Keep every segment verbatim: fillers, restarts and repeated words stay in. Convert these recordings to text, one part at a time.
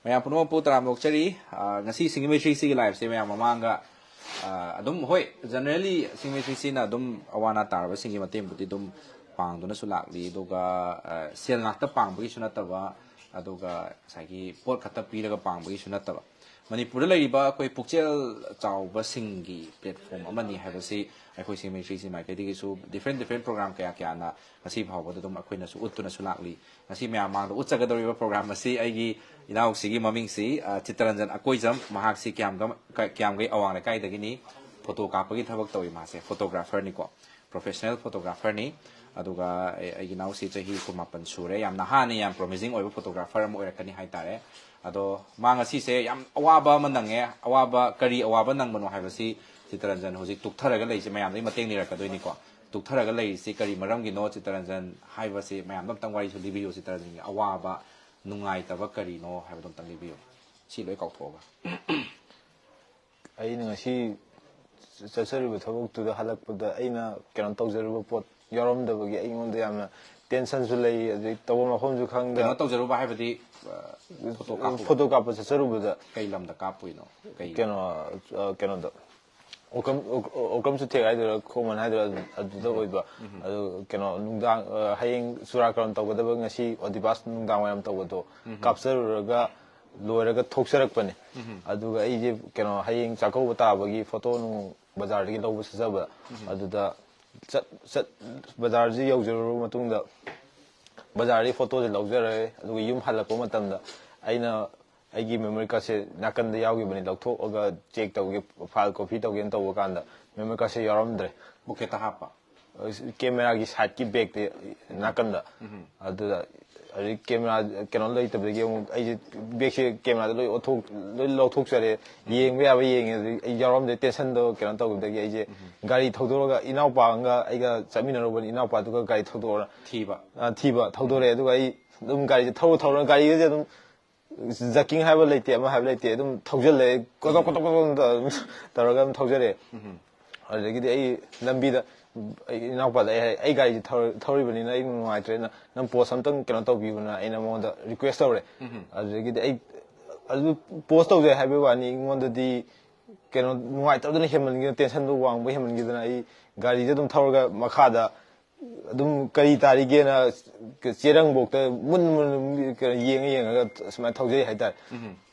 ꯃꯌꯥꯝ ꯄꯨꯝꯅꯃꯛꯄꯨ ꯇꯔꯥꯝꯅ ꯑꯣꯛꯆꯔꯤ꯫ ꯑ, ꯉꯁꯤ ꯁꯤꯡꯒꯤꯃꯩ ꯊ꯭ꯔꯤ ꯁꯤꯒꯤ live ꯁꯦ ꯃꯌꯥꯝ ꯃꯃꯥꯡꯗ, ꯑ, ꯑꯗꯨꯝ, ꯍꯣꯏ, generally ꯁꯤꯡꯒꯤꯃꯩ ꯊ꯭ꯔꯤ ꯁꯤꯅ ꯑꯗꯨꯝ ꯑꯋꯥ ꯑꯅꯥ ꯇꯥꯔꯕꯁꯤꯡꯒꯤ ꯃꯇꯦꯡꯕꯨꯗꯤ ꯑꯗꯨꯝ ꯄꯥꯡꯗꯨꯅꯁꯨ ꯂꯥꯛꯂꯤ꯫ ꯑꯗꯨꯒ, ꯑ, ꯁꯦꯜ ꯉꯥꯛꯇ ꯄꯥꯡꯕꯒꯤꯁꯨ ꯅꯠꯇꯕ, ꯑꯗꯨꯒ ꯉꯁꯥꯏꯒꯤ ꯄꯣꯠ ꯈꯛꯇ ꯄꯤꯔꯒ ꯄꯥꯡꯕꯒꯤꯁꯨ ꯅꯠꯇꯕ, ꯃꯅꯤꯄꯨꯔꯗ ꯂꯩꯔꯤꯕ ꯑꯩꯈꯣꯏ ꯄꯨꯛꯆꯦꯜ ꯆꯥꯎꯕꯁꯤꯡꯒꯤ platform ꯑꯃꯅꯤ ꯍꯥꯏꯕꯁꯤ ꯑꯩꯈꯣꯏ ꯁꯤꯡꯒꯤꯃꯩ ꯊ꯭ꯔꯤ ꯁꯤ ꯃꯥꯏꯀꯩꯗꯒꯤꯁꯨ different different program ꯀꯌꯥ ꯀꯌꯥꯅ ꯉꯁꯤ ꯐꯥꯎꯕꯗ ꯑꯗꯨꯝ ꯑꯩꯈꯣꯏꯅꯁꯨ ꯎꯠꯇꯨꯅꯁꯨ ꯂꯥꯛꯂꯤ꯫ ꯉꯁꯤ ꯃꯌꯥꯝ ꯃꯥꯡꯗ ꯎꯠꯆꯒꯗꯧꯔꯤꯕ program ꯑꯁꯤ ꯑꯩꯒꯤ ꯏꯅꯥꯎꯁꯤꯒꯤ ꯃꯃꯤꯡꯁꯤ, ꯑ, ꯆꯤꯠꯇꯔꯟꯖꯟ ꯑꯀꯣꯏꯖꯝ, ꯃꯍꯥꯛꯁꯤ ꯀꯤꯌꯥꯝꯒꯝ-, ꯀ-, ꯀꯤꯌꯥꯝꯒꯩ ꯑꯋꯥꯡ ꯂꯩꯀꯥꯏꯗꯒꯤꯅꯤ, photo ꯀꯥꯞꯄꯒꯤ ꯊꯕꯛ ꯇꯧꯏ꯫ ꯃꯥꯁꯦ photographer ꯅꯤꯀꯣ, professional photographer ꯅꯤ꯫ ꯑꯗꯨꯒ ꯑꯩ-, ꯑꯩꯒꯤ ꯏꯅꯥꯎꯁꯤ ꯆꯍꯤ ꯀꯨꯟꯃꯥꯄꯟ ꯁꯨꯔꯦ, ꯌꯥꯝ ꯅꯍꯥꯅꯤ, ꯌꯥꯝ promising ꯑꯣꯏꯕ photographer ꯑꯃ ꯑꯣꯏꯔꯛꯀꯅꯤ ꯍꯥꯏꯇꯥꯔꯦ꯫ ꯑꯗꯣ ꯃꯥ ꯉꯁꯤꯁꯦ ꯌꯥꯝ ꯑꯋꯥꯕ ꯑꯃ ꯅꯪꯉꯦ꯫ ꯑꯋꯥꯕ, ꯀꯔꯤ ꯑꯋꯥꯕ ꯅꯪꯕꯅꯣ ꯍꯥꯏꯕꯁꯤ ꯆꯤꯠꯇꯔꯟꯖꯟ ꯍꯧꯖꯤꯛ ꯇꯨꯛꯊꯔꯒ ꯂꯩꯔꯤꯁꯦ ꯃꯌꯥꯝꯗꯒꯤ ꯃꯇꯦꯡ ꯅꯤꯔꯛꯀꯗꯣꯏꯅꯤꯀꯣ꯫ ꯇꯨꯛꯊꯔꯒ ꯂꯩꯔꯤꯁꯤ ꯀꯔꯤ ꯃꯔꯝꯒꯤꯅꯣ, ꯆꯤꯠꯇꯔꯟꯖꯟ ꯍꯥꯏꯕꯁꯤ ꯃꯌꯥꯝꯗ ꯑꯝꯇꯪ ꯋꯥꯔꯤꯁꯨ ꯂꯤꯕꯤꯌꯨ꯫ ꯆꯤꯠꯇꯔꯟꯖꯟꯒꯤ ꯑꯋꯥꯕ, ꯅꯨꯡꯉꯥꯏꯇꯕ ꯀꯔꯤꯅꯣ ꯍꯥꯏꯕꯗꯣ ꯑꯝꯇꯪ ꯂꯤꯕꯤꯌꯨ, ꯁꯤ ꯂꯣꯏ ꯀꯥꯎꯊꯣꯛꯑꯒ꯫ ꯑꯩꯅ ꯉꯁꯤ ꯆꯠꯆꯔꯤꯕ ꯊꯕꯛꯇꯨꯗ ꯍꯜꯂꯛꯄꯗ ꯑꯩꯅ ꯀꯩꯅꯣ ꯇꯧꯖꯔꯨꯕ ꯄꯣꯠ ꯌꯥꯎꯔꯝꯗꯕꯒꯤ ꯑꯩꯉꯣꯟꯗ ꯌꯥꯝꯅ tension ꯁꯨ ꯂꯩ, ꯑꯗꯩ ꯇꯧꯕ ꯃꯐꯝꯁꯨ ꯈꯪꯗ꯫ ꯀꯩꯅꯣ ꯇꯧꯖꯔꯨꯕ ꯍꯥꯏꯕꯗꯤ, ꯑ, photo ꯀꯥꯞꯄꯨꯕ? Photo ꯀꯥꯞꯄ ꯆꯠꯆꯔꯨꯕꯗ ꯀꯩ ꯂꯝꯗ ꯀꯥꯞꯄꯨꯏꯅꯣ? ꯀꯩ? ꯀꯩꯅꯣ, ꯑ, ꯀꯩꯅꯣꯗ, ꯑꯣꯀ꯭ꯔꯝ, ꯑꯣꯀ꯭ꯔꯝ ꯆꯨꯊꯦꯛ ꯍꯥꯏꯗꯣꯏꯔꯥ, ꯈꯣꯡꯃꯟ ꯍꯥꯏꯗꯣꯏꯔꯥ, ꯑꯗꯨ-, ꯑꯗꯨꯗ ꯑꯣꯏꯕ꯫ ꯑꯗꯨ ꯀꯩꯅꯣ, ꯅꯨꯡꯗꯥꯡ, ꯑ, ꯍꯌꯦꯡ ꯆꯨꯔꯥꯀꯔꯟ ꯇꯧꯒꯗꯕ, ꯉꯁꯤ ꯑꯣꯗꯤꯕꯥꯁ ꯅꯨꯡꯗꯥꯡ ꯋꯥꯏꯔꯝ ꯇꯧꯕꯗꯣ ꯀꯥꯞꯆꯔꯨꯔꯒ ꯂꯣꯏꯔꯒ ꯊꯣꯛꯆꯔꯛꯄꯅꯦ꯫ ꯑꯗꯨꯒ ꯑꯩꯁꯦ ꯀꯩꯅꯣ, ꯍꯌꯦꯡ ꯆꯥꯛꯀꯧꯕ ꯇꯥꯕꯒꯤ photo ꯅꯨꯡ ꯕꯖꯥꯔꯗꯒꯤ ꯂꯧꯕ ꯆꯠꯆꯕ꯫ ꯑꯗꯨꯗ ꯆꯠ-, ꯆꯠ-, ꯕꯖꯥꯔꯁꯤ ꯌꯧꯖꯔꯨꯔꯕ ꯃꯇꯨꯡꯗ ꯕꯖꯥꯔꯗꯒꯤ photo ꯁꯦ ꯂꯧꯖꯔꯦ꯫ ꯑꯗꯨꯒ ꯌꯨꯝ ꯍꯜꯂꯛꯄ ꯃꯇꯝꯗ ꯑꯩꯅ ꯑꯩꯒꯤ memory card ꯁꯦ ꯅꯥꯀꯟꯗ ꯌꯥꯎꯈꯤꯕꯅꯤ, ꯂꯧꯊꯣꯛꯑꯒ check ꯇꯧꯒꯦ, file copy ꯇꯧꯒꯦꯅ ꯇꯧꯕ ꯀꯥꯟꯗ memory card ꯁꯦ ꯌꯥꯎꯔꯝꯗ꯭ꯔꯦ꯫ Pocket ꯇ ꯍꯥꯞꯄ? Camera ꯒꯤ side ꯀꯤ back ꯇ ꯅꯥꯀꯟꯗ꯫ ꯑꯗꯨꯗ ꯑꯗꯩ camera ꯀꯩꯅꯣ ꯂꯩꯇꯕꯗꯒꯤ ꯑꯃꯨꯛ ꯑꯩꯁꯦ bag ꯁꯦ camera ꯗ ꯂꯣꯏ ꯑꯣꯟꯊꯣꯛ-, ꯂꯣꯏ ꯂꯧꯊꯣꯛꯆꯔꯦ꯫ ꯌꯦꯡꯕ ꯌꯥꯕ ꯌꯦꯡꯉꯦ꯫ ꯑꯗꯩ ꯑꯩ ꯌꯥꯎꯔꯝꯗꯦ, tension ꯗꯣ ꯀꯩꯅꯣ ꯇꯧꯈꯤꯕꯗꯒꯤ ꯑꯩꯁꯦ ꯒꯥꯔꯤ ꯊꯧꯗꯣꯛꯑꯒ, ꯏꯅꯥꯎꯄꯥ ꯑꯃꯒ ꯑꯩꯒ ꯆꯠꯃꯤꯟꯅꯔꯨꯕꯅꯤ, ꯏꯅꯥꯎꯄꯥꯗꯨꯒ ꯒꯥꯔꯤ ꯊꯧꯗꯣꯛꯑꯒ ꯊꯤꯕ? ꯑ, ꯊꯤꯕ ꯊꯧꯗꯣꯔꯛꯑꯦ꯫ ꯑꯗꯨꯒ ꯑꯩ ꯑꯗꯨꯝ ꯒꯥꯔꯤꯁꯦ ꯊꯧꯔ ꯊꯧꯔ, ꯒꯥꯔꯤꯒꯁꯦ ꯑꯗꯨꯝ jerking ꯍꯥꯏꯕ ꯂꯩꯇꯦ, ꯑꯃ ꯍꯥꯏꯕ ꯂꯩꯇꯦ, ꯑꯗꯨꯝ ꯊꯧꯖꯤꯜꯂꯛꯑꯦ, ꯀꯣꯗꯣꯛ ꯀꯣꯗꯣꯛ ꯀꯣꯗꯣꯛ ꯇꯧꯔ-, ꯇꯧꯔꯒ ꯑꯗꯨꯝ ꯊꯧꯖꯔꯛꯑꯦ꯫ ꯑꯗꯨꯗꯒꯤꯗꯤ ꯑꯩ ꯂꯝꯕꯤꯗ ꯑꯩ ꯏꯅꯥꯎꯄꯥꯗ ꯑꯩ ꯍꯥꯏ, "ꯑꯩ ꯒꯥꯔꯤꯁꯦ ꯊꯧꯔ-, ꯊꯧꯔꯤꯕꯅꯤꯅ ꯑꯩ ꯅꯨꯡꯉꯥꯏꯇ꯭ꯔꯦꯅ, ꯅꯪ post ꯑꯝꯇꯪ ꯀꯩꯅꯣ ꯇꯧꯕꯤꯌꯨꯅ" ꯑꯩꯅ ꯃꯉꯣꯟꯗ request ꯇꯧꯔꯦ꯫ ꯑꯗꯨꯗꯒꯤꯗꯤ ꯑꯩ ꯑꯗꯨ ꯄꯣꯁ ꯇꯧꯖꯩ ꯍꯥꯏꯕꯒꯤ ꯋꯥꯅꯤ, ꯑꯩꯉꯣꯟꯗꯗꯤ ꯀꯩꯅꯣ ꯅꯨꯡꯉꯥꯏꯇꯕꯗꯨꯅ ꯍꯦꯟꯃꯟꯈꯤꯗꯅ, ꯇꯦꯟꯁꯟꯗꯣ ꯋꯥꯡꯕ ꯍꯦꯟꯃꯟꯈꯤꯗꯅ ꯑꯩ ꯒꯥꯔꯤꯗ ꯑꯗꯨꯝ ꯊꯧꯔꯒ ꯃꯈꯥꯗ ꯑꯗꯨꯝ ꯀꯔꯤ ꯇꯥꯔꯤꯒꯦꯅ ꯆꯦꯔꯪꯕꯣꯛꯇ ꯃꯨꯟ ꯃꯨꯟ ꯀꯩꯅꯣ ꯌꯦꯡꯉ ꯌꯦꯡꯉꯒ ꯁꯨꯃꯥꯏꯅ ꯊꯧꯖꯩ ꯍꯥꯏꯇꯥꯔꯦ꯫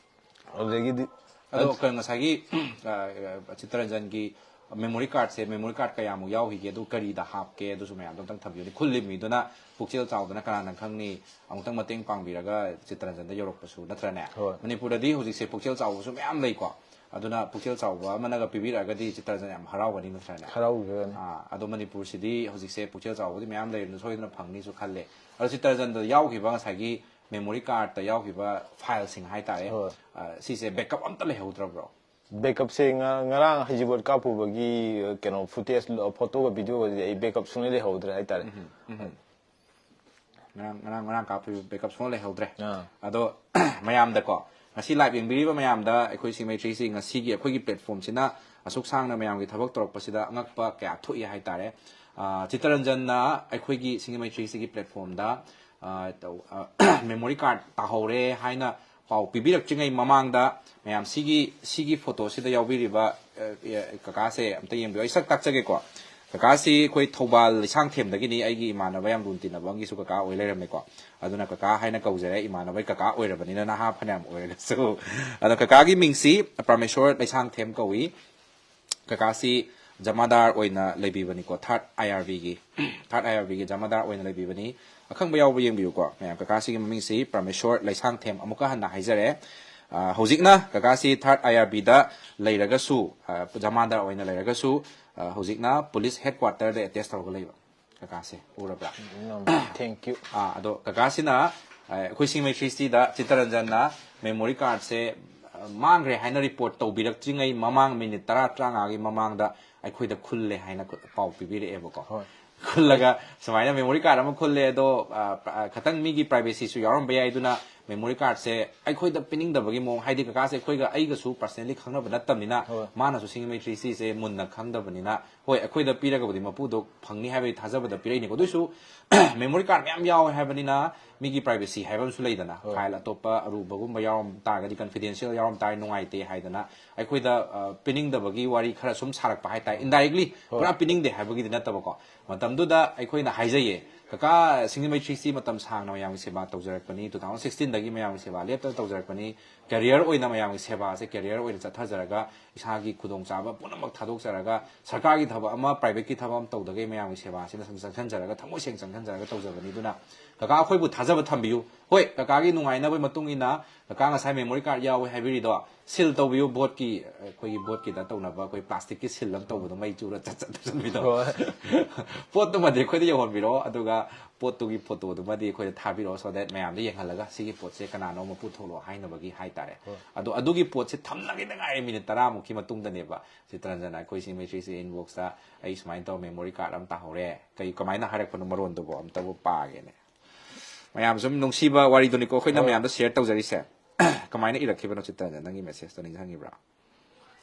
ꯑꯗꯨꯗꯒꯤꯗꯤ ꯑꯗꯣ ꯀꯩꯅꯣ ꯉꯁꯥꯏꯒꯤ ꯑ, ꯆꯤꯇꯔꯟꯖꯟꯒꯤ ꯃꯦꯃꯣꯔꯤ ꯀꯥꯔꯗꯁꯦ, ꯃꯦꯃꯣꯔꯤ ꯀꯥꯔꯗ ꯀꯌꯥꯃꯨꯛ ꯌꯥꯎꯈꯤꯒꯦ, ꯑꯗꯨ ꯀꯔꯤꯗ ꯍꯥꯞꯀꯦ, ꯑꯗꯨꯁꯨ ꯃꯌꯥꯝꯗꯣ ꯑꯝꯇꯪ ꯊꯝꯕꯤꯌꯨꯅꯦ꯫ ꯈꯨꯜꯂꯤꯕ ꯃꯤꯗꯨꯅ ꯄꯨꯛꯆꯦꯜ ꯆꯥꯎꯗꯅ ꯀꯅꯥꯅ ꯈꯪꯅꯤ, ꯑꯃꯨꯛꯇꯪ ꯃꯇꯦꯡ ꯄꯥꯡꯕꯤꯔꯒ ꯆꯤꯇꯔꯟꯖꯟꯗ ꯌꯧꯔꯛꯄꯁꯨ ꯅꯠꯇ꯭ꯔꯅꯦ? ꯍꯣꯏ꯫ ꯃꯅꯤꯄꯨꯔꯗꯗꯤ ꯍꯧꯖꯤꯛꯁꯦ ꯄꯨꯛꯆꯦꯜ ꯆꯥꯎꯕꯁꯨ ꯃꯌꯥꯝ ꯂꯩꯀꯣ꯫ ꯑꯗꯨꯅ ꯄꯨꯛꯆꯦꯜ ꯆꯥꯎꯕ ꯑꯃꯅꯒ ꯄꯤꯕꯤꯔꯛꯑꯒꯗꯤ ꯆꯤꯇꯔꯟꯖꯟ ꯌꯥꯝ ꯍꯔꯥꯎꯒꯅꯤ ꯅꯠꯇ꯭ꯔꯅꯦ? ꯍꯔꯥꯎꯖꯒꯅꯤ꯫ ꯑꯥ, ꯑꯗꯣ ꯃꯅꯤꯄꯨꯔꯁꯤꯗꯤ ꯍꯧꯖꯤꯛꯁꯦ ꯄꯨꯛꯆꯦꯜ ꯆꯥꯎꯕꯗꯤ ꯃꯌꯥꯝ ꯂꯩꯕꯅꯤꯅ ꯁꯣꯏꯗꯅ ꯐꯪꯅꯤꯁꯨ ꯈꯜꯂꯦ꯫ ꯑꯗꯣ ꯆꯤꯇꯔꯟꯖꯟꯗ ꯌꯥꯎꯈꯤꯕ ꯉꯁꯥꯏꯒꯤ ꯃꯦꯃꯣꯔꯤ ꯀꯥꯔꯗꯇ ꯌꯥꯎꯈꯤꯕ ꯐꯥꯏꯜꯁꯤꯡ ꯍꯥꯏꯇꯥꯔꯦ, ꯍꯣꯏ꯫ ꯑ, ꯁꯤꯁꯦ ꯕꯦꯛꯀꯞ ꯑꯝꯇ ꯂꯩꯍꯧꯗ꯭ꯔꯕ꯭ꯔꯣ? ꯕꯦꯛꯀꯞꯁꯦ ꯉ-, ꯉꯔꯥꯡ ꯍꯩꯖꯤꯡꯄꯣꯠ ꯀꯥꯞꯄꯨꯕꯒꯤ, ꯑ, ꯀꯩꯅꯣ ꯐꯨꯇꯦꯖ, ꯐꯣꯇꯣꯒ ꯚꯤꯗꯤꯑꯣꯒꯗꯤ ꯑꯩ ꯕꯦꯛꯀꯞ ꯁꯨꯡꯂꯩ ꯂꯩꯍꯧꯗ꯭ꯔꯦ ꯍꯥꯏꯇꯥꯔꯦ꯫ ꯎꯝ, ꯎꯝ꯫ ꯉꯔꯥꯡ, ꯉꯔꯥꯡ, ꯉꯔꯥꯡ ꯀꯥꯞꯄꯤꯕ ꯕꯦꯛꯀꯞ ꯁꯨꯡꯂꯩ ꯂꯩꯍꯧꯗ꯭ꯔꯦ꯫ ꯑꯥ꯫ ꯑꯗꯣ ꯃꯌꯥꯝꯗꯀꯣ, ꯉꯁꯤ ꯂꯥꯏꯚ ꯌꯦꯡꯕꯤꯔꯤꯕ ꯃꯌꯥꯝꯗ ꯑꯩꯈꯣꯏ ꯁꯤꯡꯃꯩ ꯊ꯭ꯔꯤ ꯁꯤ ꯉꯁꯤꯒꯤ ꯑꯩꯈꯣꯏꯒꯤ ꯄ꯭ꯂꯦꯠꯐꯣꯝꯁꯤꯅ ꯑꯁꯨꯛ ꯁꯥꯡꯅ ꯃꯌꯥꯝꯒꯤ ꯊꯕꯛ ꯇꯧꯔꯛꯄꯁꯤꯗ ꯑꯉꯛꯄ ꯀꯌꯥ ꯊꯣꯛꯏ ꯍꯥꯏꯇꯥꯔꯦ꯫ ꯑ, ꯆꯤꯇꯔꯟꯖꯟꯅ ꯑꯩꯈꯣꯏꯒꯤ ꯁꯤꯡꯃꯩ ꯊ꯭ꯔꯤ ꯁꯤꯒꯤ ꯄ꯭ꯂꯦꯠꯐꯣꯝꯗ, ꯑ, ꯇꯧ-, ꯑ, ꯃꯦꯃꯣꯔꯤ ꯀꯥꯔꯗ ꯇꯥꯍꯧꯔꯦ ꯍꯥꯏꯅ ꯄꯥꯎ ꯄꯤꯕꯤꯔꯛꯇ꯭ꯔꯤꯉꯩ ꯃꯃꯥꯡꯗ ꯃꯌꯥꯝ ꯁꯤꯒꯤ, ꯁꯤꯒꯤ ꯐꯣꯇꯣꯁꯤꯗ ꯌꯥꯎꯕꯤꯔꯤꯕ, ꯑ, ꯑ, ꯀꯀꯥꯁꯦ ꯑꯝꯇ ꯌꯦꯡꯕꯤꯌꯨ꯫ ꯑꯩ ꯁꯛ ꯇꯥꯛꯆꯒꯦꯀꯣ꯫ ꯀꯀꯥꯁꯤ ꯑꯩꯈꯣꯏ ꯊꯧꯕꯥꯜ ꯂꯩꯁꯥꯡꯊꯦꯝꯗꯒꯤꯅꯤ꯫ ꯑꯩꯒꯤ ꯏꯃꯥꯟꯅꯕ ꯌꯥꯝ ꯂꯨꯅ ꯇꯤꯟꯅꯕ ꯑꯃꯒꯤꯁꯨ ꯀꯀꯥ ꯑꯣꯏ ꯂꯩꯔꯝꯃꯦꯀꯣ꯫ ꯑꯗꯨꯅ ꯀꯀꯥ ꯍꯥꯏꯅ ꯀꯧꯖꯔꯦ꯫ ꯏꯃꯥꯟꯅꯕꯒꯤ ꯀꯀꯥ ꯑꯣꯏꯔꯕꯅꯤꯅ ꯅꯍꯥ ꯐꯅꯌꯥꯝ ꯑꯣꯏꯔꯒꯁꯨ꯫ ꯑꯗꯣ ꯀꯀꯥꯒꯤ ꯃꯤꯡꯁꯤ ꯄ꯭ꯔꯃꯦꯁꯣꯔ ꯂꯩꯁꯥꯡꯊꯦꯝ ꯀꯧꯏ꯫ ꯀꯀꯥꯁꯤ ꯖꯃꯥꯗꯥꯔ ꯑꯣꯏꯅ ꯂꯩꯕꯤꯕꯅꯤꯀꯣ, ꯊꯥꯔꯠ ꯑꯥꯏ ꯑꯥꯔ ꯕꯤꯒꯤ, ꯊꯥꯔꯠ ꯑꯥꯏ ꯑꯥꯔ ꯕꯤꯒꯤ ꯖꯃꯥꯗꯥꯔ ꯑꯣꯏꯅ ꯂꯩꯕꯤꯕꯅꯤ꯫ ꯑꯈꯪꯕ ꯌꯥꯎꯕ ꯌꯦꯡꯕꯤꯌꯨꯀꯣ ꯃꯌꯥꯝ꯫ ꯀꯀꯥꯁꯤꯒꯤ ꯃꯃꯤꯡꯁꯤ ꯄ꯭ꯔꯃꯦꯁꯣꯔ ꯂꯩꯁꯥꯡꯊꯦꯝ꯫ ꯑꯃꯨꯛꯀ ꯍꯟꯅ ꯍꯥꯏꯖꯔꯦ, ꯑ, ꯍꯧꯖꯤꯛꯅ ꯀꯀꯥꯁꯤ ꯊꯥꯔꯠ ꯑꯥꯏ ꯑꯥꯔ ꯕꯤꯗ ꯂꯩꯔꯒꯁꯨ, ꯑ, ꯖꯃꯥꯗꯥꯔ ꯑꯣꯏꯅ ꯂꯩꯔꯒꯁꯨ, ꯑ, ꯍꯧꯖꯤꯛꯅ ꯄꯨꯂꯤꯁ ꯍꯦꯗꯀ꯭ꯋꯥꯇꯔꯗ ꯑꯦꯇꯦꯁ ꯇꯧꯔꯒ ꯂꯩꯕ꯫ ꯀꯀꯥꯁꯦ ꯎꯔꯕ꯭ꯔꯥ? Thank you. ꯑꯥ, ꯑꯗꯣ ꯀꯀꯥꯁꯤꯅ, ꯑ, ꯑꯩꯈꯣꯏ ꯁꯤꯡꯃꯩ ꯊ꯭ꯔꯤ ꯁꯤꯗ ꯆꯤꯇꯔꯟꯖꯟꯅ ꯃꯦꯃꯣꯔꯤ ꯀꯥꯔꯗꯁꯦ, ꯑ, ꯃꯥꯡꯈ꯭ꯔꯦ ꯍꯥꯏꯅ ꯔꯤꯄꯣꯔꯠ ꯇꯧꯕꯤꯔꯛꯇ꯭ꯔꯤꯉꯩ ꯃꯃꯥꯡ ꯃꯤꯅꯤꯠ ꯇꯔꯥ ꯇꯔꯥꯃꯉꯥꯒꯤ ꯃꯃꯥꯡꯗ ꯑꯩꯈꯣꯏꯗ ꯈꯨꯜꯂꯦ ꯍꯥꯏꯅ ꯈꯨ-, ꯄꯥꯎ ꯄꯤꯕꯤꯔꯛꯑꯦꯕꯀꯣ꯫ ꯍꯣꯏ꯫ ꯈꯨꯜꯂꯒ ꯁꯨꯃꯥꯏꯅ ꯃꯦꯃꯣꯔꯤ ꯀꯥꯔꯗ ꯑꯃ ꯈꯨꯜꯂꯦ, ꯑꯗꯣ, ꯑ, ꯑ, ꯈꯇꯪ ꯃꯤꯒꯤ ꯄ꯭ꯔꯥꯏꯚꯦꯁꯤꯁꯨ ꯌꯥꯎꯔꯝꯕ ꯌꯥꯏ, ꯑꯗꯨꯅ ꯃꯦꯃꯣꯔꯤ ꯀꯥꯔꯠꯁꯦ ꯑꯩꯈꯣꯏꯗ ꯄꯤꯅꯤꯡꯗꯕꯒꯤ ꯃꯑꯣꯡ, ꯍꯥꯏꯗꯤ ꯀꯀꯥꯁꯦ ꯑꯩꯈꯣꯏꯒ, ꯑꯩꯒꯁꯨ ꯄꯔꯁꯅꯦꯂꯤ ꯈꯪꯅꯕ ꯅꯠꯇꯕꯅꯤꯅ, ꯍꯣꯏ. ꯃꯥꯅꯁꯨ ꯁꯤꯡꯖꯃꯩ ꯊ꯭ꯔꯤ ꯁꯤꯁꯦ ꯃꯨꯟꯅ ꯈꯪꯗꯕꯅꯤꯅ, ꯍꯣꯏ, ꯑꯩꯈꯣꯏꯗ ꯄꯤꯔꯒꯕꯨꯗꯤ ꯃꯄꯨꯗꯣ ꯐꯪꯅꯤ ꯍꯥꯏꯕꯒꯤ ꯊꯥꯖꯕꯗ ꯄꯤꯔꯛꯏꯅꯤꯀꯣ꯫ ꯑꯗꯨꯏꯁꯨ ꯃꯦꯃꯣꯔꯤ ꯀꯥꯔꯠ ꯃꯌꯥꯝ ꯌꯥꯎꯋꯦ ꯍꯥꯏꯕꯅꯤꯅ, ꯃꯤꯒꯤ ꯄ꯭ꯔꯥꯏꯚꯦꯁꯤ ꯍꯥꯏꯕ ꯑꯃꯁꯨ ꯂꯩꯗꯅ, ꯍꯣꯏ. ꯐꯥꯏꯜ ꯑꯇꯣꯞꯄ ꯑꯔꯨꯕꯒꯨꯝꯕ ꯌꯥꯎꯔꯝ ꯇꯥꯔꯒꯗꯤ, ꯀꯟꯐꯤꯗꯦꯟꯁꯤꯌꯦꯜ ꯌꯥꯎꯔꯝ ꯇꯥꯔꯗꯤ ꯅꯨꯡꯉꯥꯏꯇꯦ ꯍꯥꯏꯗꯅ, ꯑꯩꯈꯣꯏꯗ ꯑ, ꯄꯤꯅꯤꯡꯗꯕꯒꯤ ꯋꯥꯔꯤ ꯈꯔ ꯁꯨꯝ ꯁꯥꯔꯛꯄ ꯍꯥꯏꯇꯥꯔꯦ, ꯏꯟꯗꯥꯏꯔꯦꯛꯂꯤ꯫ ꯍꯣꯏ. ꯄꯨꯔꯥ ꯄꯤꯅꯤꯡꯗꯦ ꯍꯥꯏꯕꯒꯤꯗꯤ ꯅꯠꯇꯕꯀꯣ꯫ ꯃꯇꯝꯗꯨꯗ ꯑꯩꯈꯣꯏꯅ ꯍꯥꯏꯖꯩꯌꯦ, "ꯀꯀꯥ, ꯁꯤꯡꯖꯃꯩ ꯊ꯭ꯔꯤ ꯁꯤ ꯃꯇꯝ ꯁꯥꯡꯅ ꯃꯌꯥꯝꯒꯤ ꯁꯦꯕꯥ ꯇꯧꯖꯔꯛꯄꯅꯤ, ꯇꯨ ꯊꯥꯎꯖꯟ ꯁꯤꯛꯁꯇꯤꯟꯗꯒꯤ ꯃꯌꯥꯝꯒꯤ ꯁꯦꯕꯥ ꯂꯦꯞꯇꯅ ꯇꯧꯖꯔꯛꯄꯅꯤ, ꯀꯦꯔꯤꯌꯔ ꯑꯣꯏꯅ ꯃꯌꯥꯝꯒꯤ ꯁꯦꯕꯥꯁꯦ ꯀꯦꯔꯤꯌꯔ ꯑꯣꯏꯅ ꯆꯠꯊꯖꯔꯒ, ꯏꯁꯥꯒꯤ ꯈꯨꯗꯣꯡꯆꯥꯕ ꯄꯨꯝꯅꯃꯛ ꯊꯥꯗꯣꯛꯆꯔꯒ, ꯁꯔꯀꯥꯔꯒꯤ ꯊꯕꯛ ꯑꯃ, ꯄ꯭ꯔꯥꯏꯚꯦꯠꯀꯤ ꯊꯕꯛ ꯑꯃ ꯇꯧꯗꯒꯩ ꯃꯌꯥꯝꯒꯤ ꯁꯦꯕꯥꯁꯤꯗ ꯁꯨꯝ ꯆꯪꯁꯤꯟꯖꯔꯒ, ꯊꯃꯣꯏ ꯁꯦꯡ ꯆꯪꯁꯤꯟꯖꯔꯒ ꯇꯧꯖꯕꯅꯤ꯫ ꯑꯗꯨꯅ ꯀꯀꯥ, ꯑꯩꯈꯣꯏꯕꯨ ꯊꯥꯖꯕ ꯊꯝꯕꯤꯌꯨ꯫ ꯍꯣꯏ, ꯀꯀꯥꯒꯤ ꯅꯨꯡꯉꯥꯏꯅꯕꯒꯤ ꯃꯇꯨꯡ ꯏꯟꯅ, ꯀꯀꯥ ꯉꯁꯥꯏ ꯃꯦꯃꯣꯔꯤ ꯀꯥꯔꯠ ꯌꯥꯎꯋꯦ ꯍꯥꯏꯕꯤꯔꯤꯗꯣ, ꯁꯤꯜ ꯇꯧꯕꯤꯌꯨ, ꯚꯣꯠꯀꯤ, ꯑꯩꯈꯣꯏꯒꯤ ꯚꯣꯠꯀꯤꯗ ꯇꯧꯅꯕ ꯑꯩꯈꯣꯏ ꯄ꯭ꯂꯥꯁꯇꯤꯛꯀꯤ ꯁꯤꯜ ꯑꯃ ꯇꯧꯕꯗꯣ, ꯃꯩ ꯆꯨꯔ ꯆꯠ ꯆꯠ ꯆꯠꯄꯤꯗꯣ꯫ ꯍꯣꯏ. ꯄꯣꯠꯇꯨꯃꯗꯤ ꯑꯩꯈꯣꯏꯗ ꯌꯧꯍꯟꯕꯤꯔꯛꯑꯣ, ꯑꯗꯨꯒ ꯄꯣꯠꯇꯨꯒꯤ ꯐꯣꯇꯣꯗꯨꯃꯗꯤ ꯑꯩꯈꯣꯏꯗ ꯊꯥꯕꯤꯔꯛꯑꯣ, so that ꯃꯌꯥꯝꯗ ꯌꯦꯡꯍꯜꯂꯒ ꯁꯤꯒꯤ ꯄꯣꯠꯁꯦ ꯀꯅꯥꯅꯣ ꯃꯄꯨ ꯊꯣꯛꯂꯛꯑꯣ ꯍꯥꯏꯅꯕꯒꯤ ꯍꯥꯏꯇꯥꯔꯦ꯫ ꯍꯣꯏ. ꯑꯗꯣ ꯑꯗꯨꯒꯤ ꯄꯣꯠꯁꯦ ꯊꯝꯅꯒꯦꯗ ꯉꯥꯏꯔꯦ, ꯃꯤꯅꯤꯠ ꯇꯔꯥꯃꯨꯛꯀꯤ ꯃꯇꯨꯡꯗꯅꯦꯕ꯫ ꯆꯤꯇꯔꯟꯖꯟ, ꯑꯩꯈꯣꯏ ꯁꯤꯡꯖꯃꯩ ꯊ꯭ꯔꯤ ꯁꯤ ꯏꯟꯕꯣꯛꯁꯇ ꯑꯩ ꯁꯨꯃꯥꯏꯅ ꯇꯧꯔ ꯃꯦꯃꯣꯔꯤ ꯀꯥꯔꯠ ꯑꯃ ꯇꯥꯍꯧꯔꯦ, ꯀꯩ, ꯀꯃꯥꯏꯅ ꯍꯥꯏꯔꯛꯄꯅꯣ ꯃꯔꯣꯟꯗꯨꯕꯨ ꯑꯝꯇꯕꯨ ꯄꯥꯒꯦꯅꯦ꯫ ꯃꯌꯥꯝ ꯁꯨꯝ ꯅꯨꯡꯁꯤꯕ ꯋꯥꯔꯤꯗꯨꯅꯤꯀꯣ ꯑꯩꯈꯣꯏꯅ ꯍꯣꯏ. ꯃꯌꯥꯝꯗ ꯁꯤꯌꯔ ꯇꯧꯖꯔꯤꯁꯦ꯫ ꯀꯃꯥꯏꯅ ꯏꯔꯛꯈꯤꯕꯅꯣ ꯆꯤꯇꯔꯟꯖꯟ, ꯅꯪꯒꯤ ꯃꯦꯁꯦꯖꯇꯣ ꯅꯤꯡꯁꯤꯡꯉꯤꯕ꯭ꯔꯥ?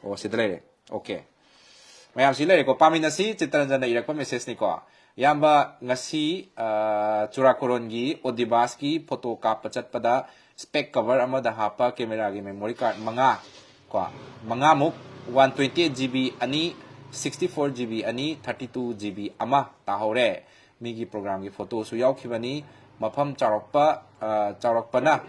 ꯑꯣ, ꯁꯤꯗ ꯂꯩꯔꯦ꯫ ꯑꯣꯀꯦ꯫ ꯃꯌꯥꯝ ꯁꯤ ꯂꯩꯔꯦꯀꯣ꯫ ꯄꯥꯃꯤꯟꯅꯁꯤ, ꯆꯤꯇꯔꯟꯖꯟꯅ ꯏꯔꯛꯄ ꯃꯦꯁꯦꯖꯅꯤꯀꯣ꯫ "ꯏꯌꯥꯝꯕ, ꯉꯁꯤ, ꯑ, ꯆꯨꯔꯥꯀꯣꯔꯣꯟꯒꯤ ꯑꯣꯗꯤꯕꯥꯁꯀꯤ ꯐꯣꯇꯣ ꯀꯥꯞꯄ ꯆꯠꯄꯗ ꯁ꯭ꯄꯦꯛ ꯀꯚꯔ ꯑꯃꯗ ꯍꯥꯞꯄ ꯀꯦꯃꯦꯔꯥꯒꯤ ꯃꯦꯃꯣꯔꯤ ꯀꯥꯔꯠ ꯃꯉꯥ ꯀꯣ, ꯃꯉꯥꯃꯨꯛ, one twenty eight G B ꯑꯅꯤ, ꯁꯤꯛꯁꯇꯤ ꯐꯣꯔ ꯖꯤ ꯕꯤ ꯑꯅꯤ, ꯊꯥꯔꯇꯤ ꯇꯨ ꯖꯤ ꯕꯤ ꯑꯃ ꯇꯥꯍꯧꯔꯦ꯫ ꯃꯤꯒꯤ ꯄ꯭ꯔꯣꯒ꯭ꯔꯥꯝꯒꯤ ꯐꯣꯇꯣꯁꯨ ꯌꯥꯎꯈꯤꯕꯅꯤ꯫ ꯃꯐꯝ ꯆꯥꯎꯔꯛꯄ, ꯑ, ꯆꯥꯎꯔꯛꯄꯅ,